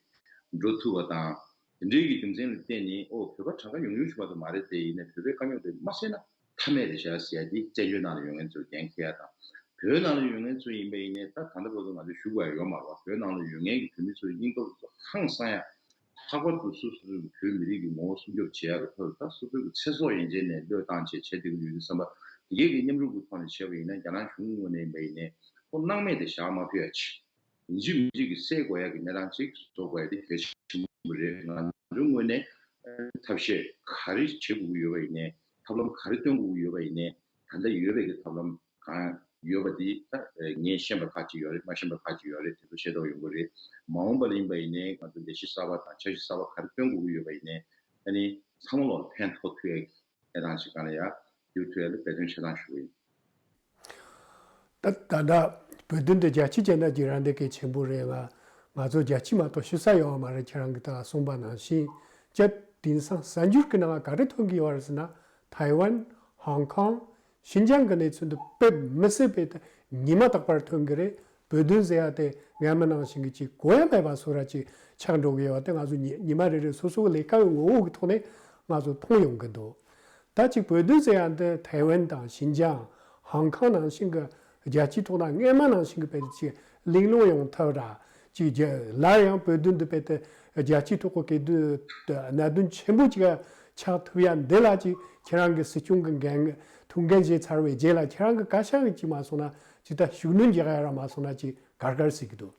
འགྲོ་ཐུབ་པ་དང་། དེ་འདྲའི་གི་རྒྱུ་མཚན་ལ་བརྟེན་ནས་ཨོ་བོད་པ་གྲངས་ཀ་ཡོང་ཡོང་ཞིག་མ་གཏོགས་མ་རེད་དེ། ཡིན་ནའི་བོད་པའི་དཀའ་རྙོག་དེ་མ་སེལ་ན་མཐའ་མེད་རེད་ཤག་ཟེར་ཡ་དེ་བཙན་བྱོལ་ནང་ལ་ཡོད་མཁན་ཚོས་འགན་འཁྱེར་ཡ་དང་། བོད་ནང་ལ་ཡོད་མཁན་ཚོ་ཡིན་པ་ཡིན་ནའི་ད་ད་ལྟ་བར་དུ་ང་ཚོ་བཞུགས་པ་ཡོད་མ་རེད་བ། བོད་ནང་ལ་ཡོད་མཁན་གྱི་བོད་མི་ཚོའི་སྙིང་སྟོབས་ཚོ་ཧང་སང་ཡ། ལྷག་པར་དུ་སོ་སོ་སོའི་བོད་མི་རིགས་ཀྱི་ངོ་བོ་སྲུང་སྐྱོབ་བྱེད་ཡག་གི་ཐོག་ལ་ད་སོ་སོའི་གི་ཚེ་སྲོག་ཡན་ཆད་ནས་བློས་བཏང་བྱས་བྱས་བསྡད་ཀྱི་ཡོད་དུས་ཙམ་པ། དེ་གའི་གི་མཉམ་རུབ་ཀྱི་ཐོག་ནས་བྱས་པ་ཡིན་ན་རྒྱ་ནག་གཞུང་ངོས་ནས་ཡིན་པ་ཡིན་ནའི་ཁོ་སྣང་མེད་དེ་བཞག་མ་ཕོད་ཡ་ཆེ། ཡིན་གཅིག་མིན་གཅིག་གི་སེལ་དགོས་ཡ་གི་གནས་སྟངས་ཅིག་བཟོ་དགོས་ཡ་དེ་གལ་ཆེན་པོ་རེད། ང་ཚོའི་ངོས་ནས་ཐབས་ཤེས་ག་རེ་བྱེད་དགོས་ཀྱི་ཡོད་པ་ཡིན་ནའི་ཐབས་ལམ་ག་རེ་སྟོན་དགོས་ཀྱི་ཡོད་པ་ཡིན་ནའི་ད་ལྟ་ཡོད་པའི་གི་ཐབས་ལམ་གང་ཡོད་པ་དེ་ད་ངས་ཤེས་པ་ཁག་ཅིག་ཡོད་རེད། མ་ཤེས་པ་ཁག་ཅིག་ཡོད་རེད། དེ་ཚོ་ཤེས་རྟོགས་ཡོང་གི་རེད། མ་འོངས་པ་ལ་ཡིན་པ་ཡིན་ནའི་ང་ཚོ་ལས་གཞི་གསར་པ་དང་འཆར་གཞི་གསར་པ་ག་རེ་སྟོན་དགོས་ཀྱི་ཡོད་པ་ཡིན་ནའི་ཨ་ནི་ཚང་མ་ལོག་ཕན་ཐོགས་ཐུབ་ཡ་གི་གནས་སྟངས་ཤིག་སྒང་ལ་ཡ་འགྱུར་ཐུབ་ཡ་ལ་འབད་བརྩོན་ཆེ་ཐག་ཞུ་གི་ཡིན། ད་ད་ལྟ་བོད་དོན་དེ་རྒྱལ་སྤྱི་བྱས་ན་ཅིག་རང་བདེ་གལ་ཆེན་པོ་རེད་ལ། ང་ཚོ་རྒྱལ་སྤྱི་མ་གཏོགས་ཞུ་ས་ཡོད་མ་རེད། ཁྱེད་རང་གིས་ད་གསུངས་པ་ནང་བཞིན་སྤྱིར་དེང་སང་གསར་འགྱུར་གྱི་ནང་ག་རེ་ཐོན་གྱི་ཡོད་རེད་ཟེར་ན། ཐའེ་ཝན། ཧོང་ཀོང་། ཤིན་ཅང་གི་གནས་ཚུལ་འདི་དཔེ་མི་སྲིད་པའི་ཉི་མ་རྟག་པར་ཐོན་གྱི་རེད། བོད་དོན་ཟེར་ཡ་དེ་སྔ་མ་ནང་བཞིན་གྱི་ཅིག་གོ་ཡ་མེད་པ་བཟོ་འདྲ་ཅིག་ཆགས་འགྲོ་གི་ཡོད་པ་དེ་ང་ཚོ་ཉི་ཉི་མ་རེ་རེ་སོ་སོ་གི་ལས་ཀ་གི་ངོ་བོ་གི་ཐོག་ནས་ང་ཚོ་མཐོང་ཡོང་གི་འདུག་ད་ཅིག་བོད་དོན་ཟེར་ཡ་འདི་ཐའེ་ཝན་དང་ཤིན་ཅང་། ཧོང་ཀོང་ནང་བཞིན་གྱི་རྒྱལ་སྤྱིའི་ཐོག་ན་སྔ་མ་ནང་བཞིན་གྱི་དཔེ་ཅིག་གླེང་སློང་ཡོང་ཐབས་ར་ཅིག་རྒྱ་སླར་ཡང་བོད་དོན་འདི་དཔེ་དེ་རྒྱལ་སྤྱིའི་ཐོག་གི་སྐད་དོད་གནད་དོན་ཆེན་པོ་ཅིག་ཆགས་ཐུབ་ཡ་འདི་ལ་ཅིག་ཁྱེད་རང་གི་སྲིད་སྐྱོང་གི་འགན་ཐུགས་འགན་བཞེས་ཚར་བའི་རྗེས་ལ་ཁྱེད་རང་གི་བཀའ་ཤག་གི་ཅིག་མ་སོང་ན་ཅིག་ད་ཤུགས་སྣོན་རྒྱག་ཡ་ར་མ་སོང་ན་ཅིག་གར་གར་སྲིད་ཀྱི་འདུག་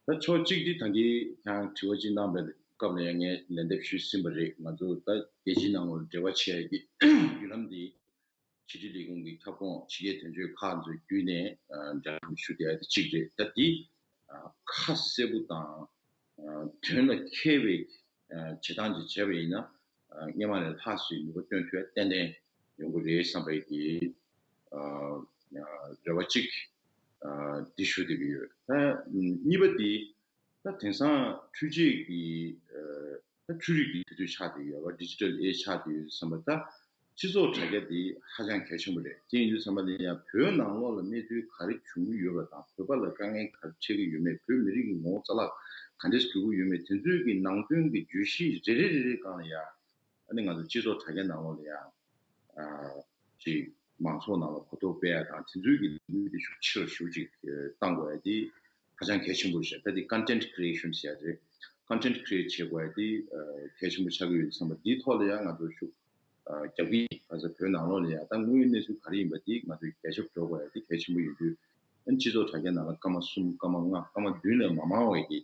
ད་ཕྱོགས་གཅིག་དེ་ད་གིན་ཁྱེད་རང་དྲི་བ་ཅིག་གནང་པའི་སྐབས་ལ་ཡང་ངས་ལན་འདེབས་ཞུས་ཟིན་པ་རེད། ང་ཚོ་ད་རྒྱལ་སྤྱིའི་ནང་ལོགས་འབྲེལ་བ་བྱེད་ཡ་གི་བརྒྱུད་ལམ་འདི་ཕྱི་དྲིལ་ལས་ཁུངས་ཀྱི་ཁྱབ་ཁོངས་ཕྱི་རྒྱལ་དོན་གཅོད་ཁག་ཚོའི་བརྒྱུད་ནས་འབྲེལ་ལམ་ཞུ་བསྡད་ཡ་དེ་གཅིག་རེད། ད་འདི་ཁ་གསལ་པོ་དང་དོན་ལ་འཁེལ་བའི་བྱེད་སྟངས་ཅིག་བྱས་པ་ཡིན་ན། སྔོན་མ་ནས་ལྷག་བསྡད་ནུས་པ་བཏོན་ཐུབ་ཡ་ཏན་ཏན་ཡོང་གི་རེད་བསམ་པའི་གི་རེ་བ་གཅིག་འདི་ཞུ་བསྡད་ཀྱི་ཡོད། ད་གཉིས་པ་འདི་ད་དེང་སང་འཕྲུལ་ཆས་ཀྱི་ད་འཕྲུལ་རིག་གི་དུས་ཚོད་ཆགས་བསྡད་ཡོད་པ། ཌི་ཇི་ཊལ་ཨེ་ཇི་ཆགས་བསྡད་ཡོད་བསམ་པ། ད་སྤྱི་ཚོགས་དྲ་རྒྱ་འདི་ཧ་ཅང་གལ་ཆེན་པོ་རེད། དེ་ཡིན་དུས་ཙམ་པ་ལ་ཡང་བོད་ནང་ལོགས་ལ་གནས་ཚུལ་ག་རེ་བྱུང་གི་ཡོད་པ་དང་བོད་པ་ལ་དཀའ་ངལ་ག་རེ་འཕྲད་ཀྱི་ཡོད་མེད། བོད་མི་རིགས་ཀྱི་ངོ་བོ་རྩ་བརླག་ག་འདྲས་འགྲོ་གི་ཡོད་མེད། དེ་ཚོའི་གི་ནང་དོན་གྱི་བརྗོད་གཞི་རེ་རེ་རེ་རེ་སྒང་ལ་ཡང་ཨ་ནི་ང་ཚོ་སྤྱི་ཚོགས་དྲ་རྒྱ་ནང་ལོགས་ལ་ཡང་ཅིག་མང་ཚོགས་ནང་ལ་གོ་རྟོགས་སྤེལ་ཡ་དང་དེ་ཚོའི་གི་ལས་འགུལ་དེ་ཤུགས་ཆེ་རུ་ཞེ་པོ་ཅིག་བཏང་དགོས་ཡ་དེ་ཧ་ཅང་གལ་ཆེན་པོ་རེད་ཤག་ད་དེ་ཀོན་ཊེན་ཊི་ཀི་རི་ཨེ་ཤན་ཟེར་ཡ་རེད། ཀོན་ཊེན་ཊི་ཀི་རི་ཨེ་ཊི་བྱེད་དགོས་ཡ་དེ་གལ་ཆེན་པོ་ཆགས་ཀྱི་ཡོད་བསམ་པ། དེའི་ཐོག་ལ་ཡང་ང་ཚོ་ཤུགས་རྒྱབ་ཀྱི་ཡིན། ག་ཚོད་བོད་ནང་ལོགས་ལ་ཡང་ད་དངོས་ཡོད་གནས་ཚུལ་ག་རེ་ཡིན་པ་དེ་ང་ཚོས་རྒྱ་ཁྱབ་འགྲོ་དགོས་ཡ་དེ་གལ་ཆེན་པོ་ཡིན་དུས། ཨ་ནི་སྤྱི་ཚོགས་དྲ་རྒྱ་ནང་ལ་སྐར་མ་གསུམ་སྐར་མ་ལྔ་སྐར་མ་བདུན་ལས་མ་མང་བའི་གི་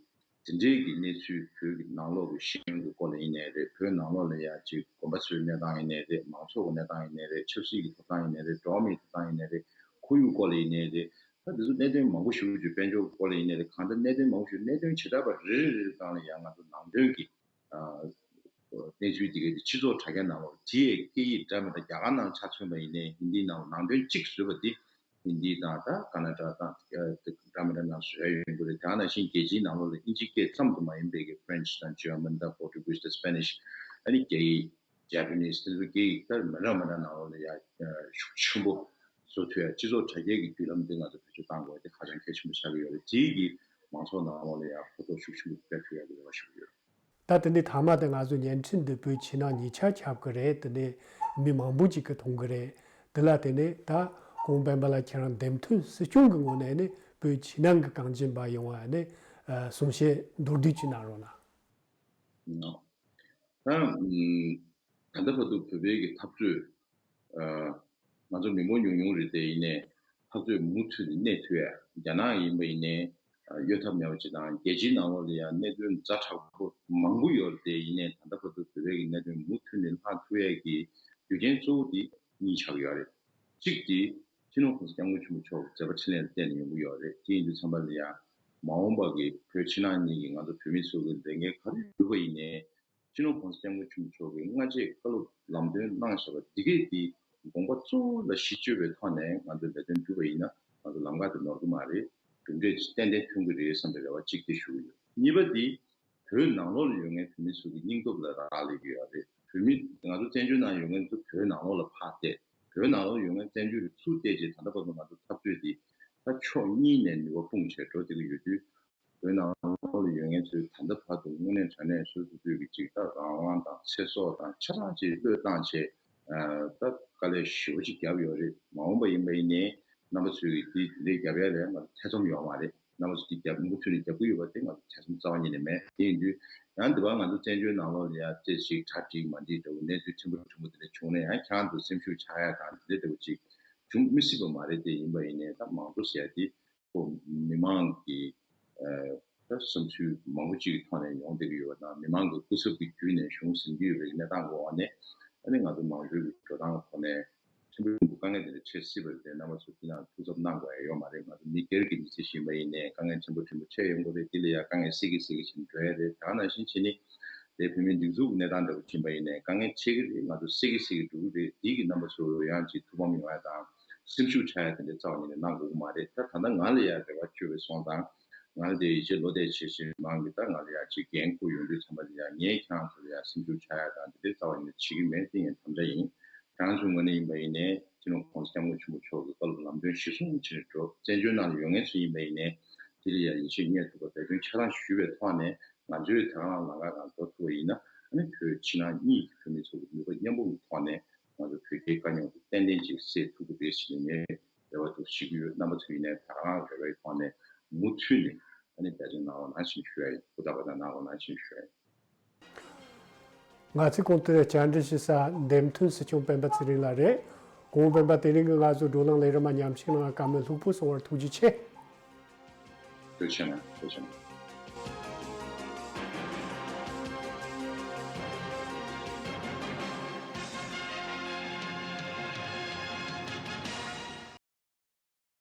དེ་འདྲའི་གི་གནས་ཚུལ་བོད་ཀྱི་ནང་ལོགས་ཀྱི་ཤེས་ཡོན་གྱི་སྐོར་ལ་ཡིན་ནའི་རེད། བོད་ནང་ལོགས་ལ་ཡ་ཅིག་དགོན་པ་ཚོའི་གནས་སྟངས་ཡིན་ནའི་རེད། མང་ཚོགས་ཀྱི་གནས་སྟངས་ཡིན་ནའི་རེད། ཆབ་སྲིད་ཀྱི་ཐོབ་ཐང་ཡིན་ནའི་རེད། འགྲོ་བ་མིའི་ཐོབ་ཐང་ཡིན་ནའི་རེད། ཁོར་ཡུག་སྐོར་ལ་ཡིན་ནའི་རེད། ད་འདི་ཚོ་གནད་དོན་མང་པོ་ཞིག་ཅིག་དཔལ་འབྱོར་སྐོར་ལ་ཡིན་ནའི་རེད། གང་ལྟར་གནད་དོན་མང་པོ་ཞིག་གནད་དོན་བྱེ་བྲག་པ་རེ་རེ་རེ་རེ་སྒང་ལ་ཡ་ང་ཚོ་ནང་དོན་གྱི་གནས་ཚུལ་འདི་གའི་སྤྱི་ཚོགས་དྲ་རྒྱ་ནང་ལོགས་དེའི་སྐད་ཡིག་འདྲ་མི་འདྲ་རྒྱ་གར་ནང་ཆ་མཚོན་པ་ཡིན་ནའི་ཧིན་དིའི་ནང་ལོགས་ནང་དོན་གཅིག་བཟོས་པ་འདི་ཧིན་དི་དང་ད་ཀ་ན་ཌ་དང་འདྲ་མི་འདྲ་ནང་བཟོས་ཡོང་གི་རེད། དེ་ནང་བཞིན་རྒྱལ་སྤྱིའི་ནང་ལོགས་ལ་དབྱིན་ཇིའི་སྐད་ཙམ་དུ་མ་ཡིན་པའི་གི་ཕ་རན་ཆི་དང་ཇར་མན་དང་པོར་ཊུ་གིས་དང་སི་པེ་ནིཤ། ཨ་ནི་རྒྱ་ཡིག་ཇ་པ་ནིས། དེ་ཚོ་སྐད་ཡིག་ལྟར་མི་འདྲ་མི་འདྲ་ནང་ལོགས་ལ་ཡ་ཤུགས་ཆེན་པོ་བཟོ་ཐུབ་ཡ་སྤྱི་ཚོགས་དྲ་རྒྱའི་གི་བརྒྱུད་ལམ་འདི་ང་ཚོ་བེད་སྤྱོད་གཏང་དགོས་ཡ་དེ་ཧ་ཅང་གལ་ཆེན་པོ་ཆགས་ཀྱི་ཡོད་རེད། དེའི་གི་མང་ཚོགས་ནང་ལོགས་ལ་ཡ་གོ་རྟོགས་ཤུགས་ཆེན་པོ་སྤེལ་ཐུབ་ཡ་གི་རེ་བ་ཞུ་གི་ཡོད། ད་དེ་ནས་མཐའ་མ་དེ་ང་ཚོ་བརྙན་འཕྲིན་འདི་བོད་ཕྱི་ནང་གཉིས་ཆ་ཁྱབ་ཀྱི་རེད། དེ་ནས་མི་མང་པོ་ཅིག་གིས་མཐོང་གི་རེད། དེ་ལ་དེ་ནས་ད་ཁོང་སྤེན་པ་ལགས་ཁྱེད་རང་འདེམས་ཐོན་སྲིད་སྐྱོང་གི་ངོས་ནས་ནི་བོད་ཕྱི་ནང་གི་གངས་ཅན་པ་ཡོང་བ་ནི་གསུང་བཤད་མདོར་བསྡུས་ཅིག་གནང་རོགས་གནང་། ད་ ད་ལྟ་བར་དུ་བོད་པའི་གི་འཐབ་རྩོད། ཨ། ང་ཚོ་མི་འབོར་ཉུང་ཉུང་རེད་དེ། ཡིན་ནའི་འཐབ་རྩོད་མུ་མཐུད་ནས་གནས་ཐུབ་ཡ། རྒྱ་ནག་ཡིན་པ་ཡིན་ནའི་ཨ་གཡོལ་ཐབས་མེད་པ་ཅིག་དང་། རྒྱལ་སྤྱིའི་ནང་ལོགས་ལ་ཡང་གནད་དོན་ཛ་དྲག་པོ་མང་པོ་ཡོད་རེད་དེ། ཡིན་ནའི་ད་ལྟ་བར་དུ་བོད་པའི་གི་གནད་དོན་མུ་མཐུད་ནས་ལྷག་ཐུབ་ཡ་གི་རྒྱུ་རྐྱེན་གཙོ་བོ་དེ་གཉིས་ཆགས་ཡོད་རེད། གཅིག་དེ་སྤྱི་ནོར་༸གོང་ས་༸སྐྱབས་མགོན་ཆེན་པོ་མཆོག་གི་མཛད་པ་འཕྲིན་ལས་ལ་བརྟེན་ནས་ཡོང་གི་ཡོད་རེད། དེ་ཡིན་དུས་ཙམ་པ་ལ་ཡང་མ་འོངས་པ་གི་བོད་ཕྱི་ནང་གཉིས་ཀྱི་ང་ཚོ་བོད་མི་ཚོ་གི་ལས་འགན་ག་རེ་ཡོད་པ་ཡིན་ནའི། སྤྱི་ནོར་༸གོང་ས་༸སྐྱབས་མགོན་ཆེན་པོ་མཆོག་གིས་སྔ་རྗེས་བཀའ་སློབ་ལམ་སྟོན་གནང་བཞག་པ་འདི་གས་དེ་དགོངས་པ་གཙོ་བོ་ལ་གཞི་བཅོལ་བའི་ཐོག་ནས་ང་ཚོས་ལས་དོན་བསྒྲུབས་པ་ཡིན་ན། ང་ཚོ་ལམ་ཁ་དེ་ནོར་གི་མ་རེད། གྲུབ་འབྲས་ཏན་ཏན་ཐོན་གི་རེད་བསམ་པའི་རེ་བ་གཅིག་དེ་ཞུ་གི་ཡོད། གཉིས་པ་དེ་བོད་ནང་ལོགས་ལ་ཡོད་མཁན་བོད་མི་ཚོ་གི་སྙིང་སྟོབས་ལ་རག་ལས་ཀྱི་ཡོད་རེད། བོད་མི་ང་ཚོ་བཙན་བྱོལ་ནང་ཡོད་མཁན་ཚོ་བོད་ནང་ལོགས་ལ་ཕར་བལྟས། བོད་ནང་ལོགས་ཡོད་མཁན་བཙན་བྱོལ་གྱི་ཚུར་བལྟས་རྗེས། ད་ལྟ་བར་དུ་ང་ཚོ་འཐབ་རྩོད་འདི་ད་ཕྱོགས་གཉིས་ནས་ནུས་པ་སྤུངས་བྱས་འགྲོ་བསྡད་ཀྱི་ཡོད་དུས། བོད་ནང་ལོགས་ལ་ཡོད་མཁན་ཚོས་ད་ལྟ་བར་དུ་དངོས་གནས་དྲང་གནས་སོ་སོ་སོའི་གི་ཅིག་ད་རང་དབང་དང་ཚེ་སྲོག་དང་ཆ་ཚང་ཅིག་བློས་བཏང་བྱས། ཨ། ད་དཀའ་ལས་ཞེ་པོ་ཅིག་བརྒྱབ་ཡོད་རེད། མ་འོངས་པ་ཡིན་པ་ཡིན་ནའི་རྣམ་པ་ཚོས་ཀྱིས་དེ་དེ་འདྲའི་རྒྱབ་ཡ་ལ་ང་ཚོ་ཐེ་ཚོམ་ཡོད་མ་རེད། རྣམ་པ་ཚོས་དེ་རྒྱབ་མུ་མཐུད་ནས་རྒྱབ་ཀྱི་ཡོད་པ་དེ་ང་ཚོ་ཐེ་ཚོམ་རྩ་བ་ཉིད་ནས་མེད། དེ་ཡིན་དུས་ཡང་འདི་བར་ང་ཚོ་བཙན་བྱོལ་ནང་ལོགས་ལ་ཡ་ཏོག་ཙམ་ཅིག་གྲ་སྒྲིག་མ་འགྲིག་འདྲ་བོ། གནས་ཚུལ་ཕྲན་བུ་ཕྲན་བུ་དེ་འདྲ་བྱུང་ན་ཡང་ཁྱེད་རང་ཚོ་སེམས་ཤུགས་ཆག་ཡ་དང་དེ་འདྲ་འདྲ་བོ་ཅིག་འབྱུང་མི་སྲིད་པ་མ་རེད། དེ་ཡིན་པ་ཡིན་ནའི་ད་མང་གཙོ་ཟེར་ཡ་དེ་ཁོ་མི་མང་གི་ཨ་ད་བསམ་ཚུལ་མང་པོ་ཅིག་གི་ཐོག་ནས་ཡོང་བསྡད་ཀྱི་ཡོད་པ་དང་། མི་མང་གི་སྐུ་ཚབ་ཀྱི་བརྒྱུད་ནས་གཞུང་ཟིན་གྱི་ཡོད་པའི་གནས་སྟངས་ཀྱི་འོག་ནས། ཨ་ནི་ང་ཚོ་མང་གཙོའི་གི་འགྲོ་སྟངས་ཀྱི་ཐོག་ནས་ཕྲན་བུ་ཕྲན་བུ་དཀའ་ངལ་དེ་འདྲ་འཕྲད་སྲིད་པ་རེད་དེ། རྣམ་པ་ཚོ་དེ་ནང་ཐུགས་འཚབ་གནང་དགོས་ཡ་ཡོད་མ་རེད། ང་ཚོ་མི་སྒེར་གྱི་མི་ཚེ་ཞིག་ཡིན་པ་ཡིན་ནའི་དཀའ་ངལ་ཕྲན་བུ་ཕྲན་བུ་འཕྲད་ཡོང་གི་རེད། དེ་ལ་ཡ་དཀའ་ངལ་སེལ་གྱི་སེལ་གྱི་བྱས་ནས་འགྲོ་ཡ་རེད། དེ་ག་ནང་བཞིན་བྱས་ནས་དེ་བོད་མིའི་སྒྲིག་འཛུགས་ཀྱི་གནས་སྟངས་འདྲ་བོ་ཕྱིན་པ་ཡིན་ནའི་དཀའ་ངལ་འཕྲད་ཀྱི་རེད། ང་ཚོ་སེལ་གྱི་སེལ་གྱི་འགྲོ་གི་རེད། དེ་གི་རྣམ་པ་ཚོ་ཡང་ཅིག་ཐུགས་ཕམ་ཡོང་ཡ་དང་སེམས་ཤུགས་ཆག་ཡ་དེ་འདྲ་རྩ་བ་ཉིད་ནས་གནང་དགོས་ཀྱི་མ་རེད། ད་ད་ལྟ་ང་ལ་ཡ་རེ་བ་བཅོལ་བའི་སོང་ཙང་། ང་ལ་དེ་ཡིད་ཆེས་ལོ་དེ་བྱེད་བཞིན་མང་གི་ད་ང་ལ་ཡ་ཅིག་འགན་ཁུར་ཡོང་དུས་ཙམ་པ་ལ་ཡ་ངས་ཁྱེད་རང་ཚོ་ལ་ཡ་སེམས་ཤུགས་ཆག་ཡ་དང་དེ་འདྲའི་རྩ་བ་ཉིད་ནས་བྱེད་ཀྱི་མེད། དེ་ངའི་དམ་བཅའ་ཡིན། ཁྱེད་རང་ཚོའི་ངོས་ནས་ཡིན་པ་ཡིན་ནའི་སྤྱི་ནོར་༸གོང་ས་༸སྐྱབས་མགོན་ཆེན་པོ་མཆོག་གི་བཀའ་སློབ་ལམ་སྟོན་གཞིར་བཟུང་བྱས་ནས་འགྲོ། བཙན་བྱོལ་ནང་ལ་ཡོད་མཁན་ཚོ་ཡིན་པ་ཡིན་ནའི་དེ་ལ་ཡ་ཡིད་ཆེས་རྙེད་ཐུབ་པ། འབད་བརྩོན་ཆ་ཚང་ཞུས་པའི་ཐོག་ནས་ང་ཚོས་དེ་རང་ལམ་ཁ་སྒང་འགྲོ་ཐུབ་པ་ཡིན་ན། ཨ་ནི་བོད་ཕྱི་ནང་གཉིས་ཀྱི་བོད་མི་ཚོ་གི་ནུས་པ་མཉམ་སྤུངས་ཀྱི་ཐོག་ནས་ང་ཚོ་བོད་རྒྱའི་དཀའ་རྙོག་དེ་ཏན་ཏན་ཅིག་སེལ་ཐུབ་ཀྱི་རེད་ཟེར་ནས་ངས་རེ་བ་འདུག་བྱེད་ཀྱི་ཡོད། རྣམ་པ་ཚོ་ཡིན་ནའི་དེ་རང་རེ་བའི་ཐོག་ནས་མུ་མཐུད་ནས་ཨ་ནི་འབད་བརྩོན་གནང་རོགས་གནང་ཞེས་ཞུ་ཡ་ཡིན། ཧུར་ཐག་པ་དང་གནང་རོགས་གནང་ཞེས་ཞུ་ཡ་ཡིན། ང་ཚོས་གོང་དུ་བཅར་འདྲི་ཞུ་ས་འདེམས་ཐོན་སྲིད་སྐྱོང་སྤེན་པ་ཚེ་རིང་ལགས་རེད། གོང་སྤེན་པ་དེ་རིང་གི་ང་ཚོའི་བགྲོ་གླེང་ལས་རིམ་མ་མཉམ་ཞུགས་གནང་བར་བཀའ་མོལ་ལྷུག་པོ་གསུང་བར་ཐུགས་རྗེ་ཆེ། ཐུགས་རྗེ་ཆེ་གནང་། ཐུགས་རྗེ་ཆེ་གནང་།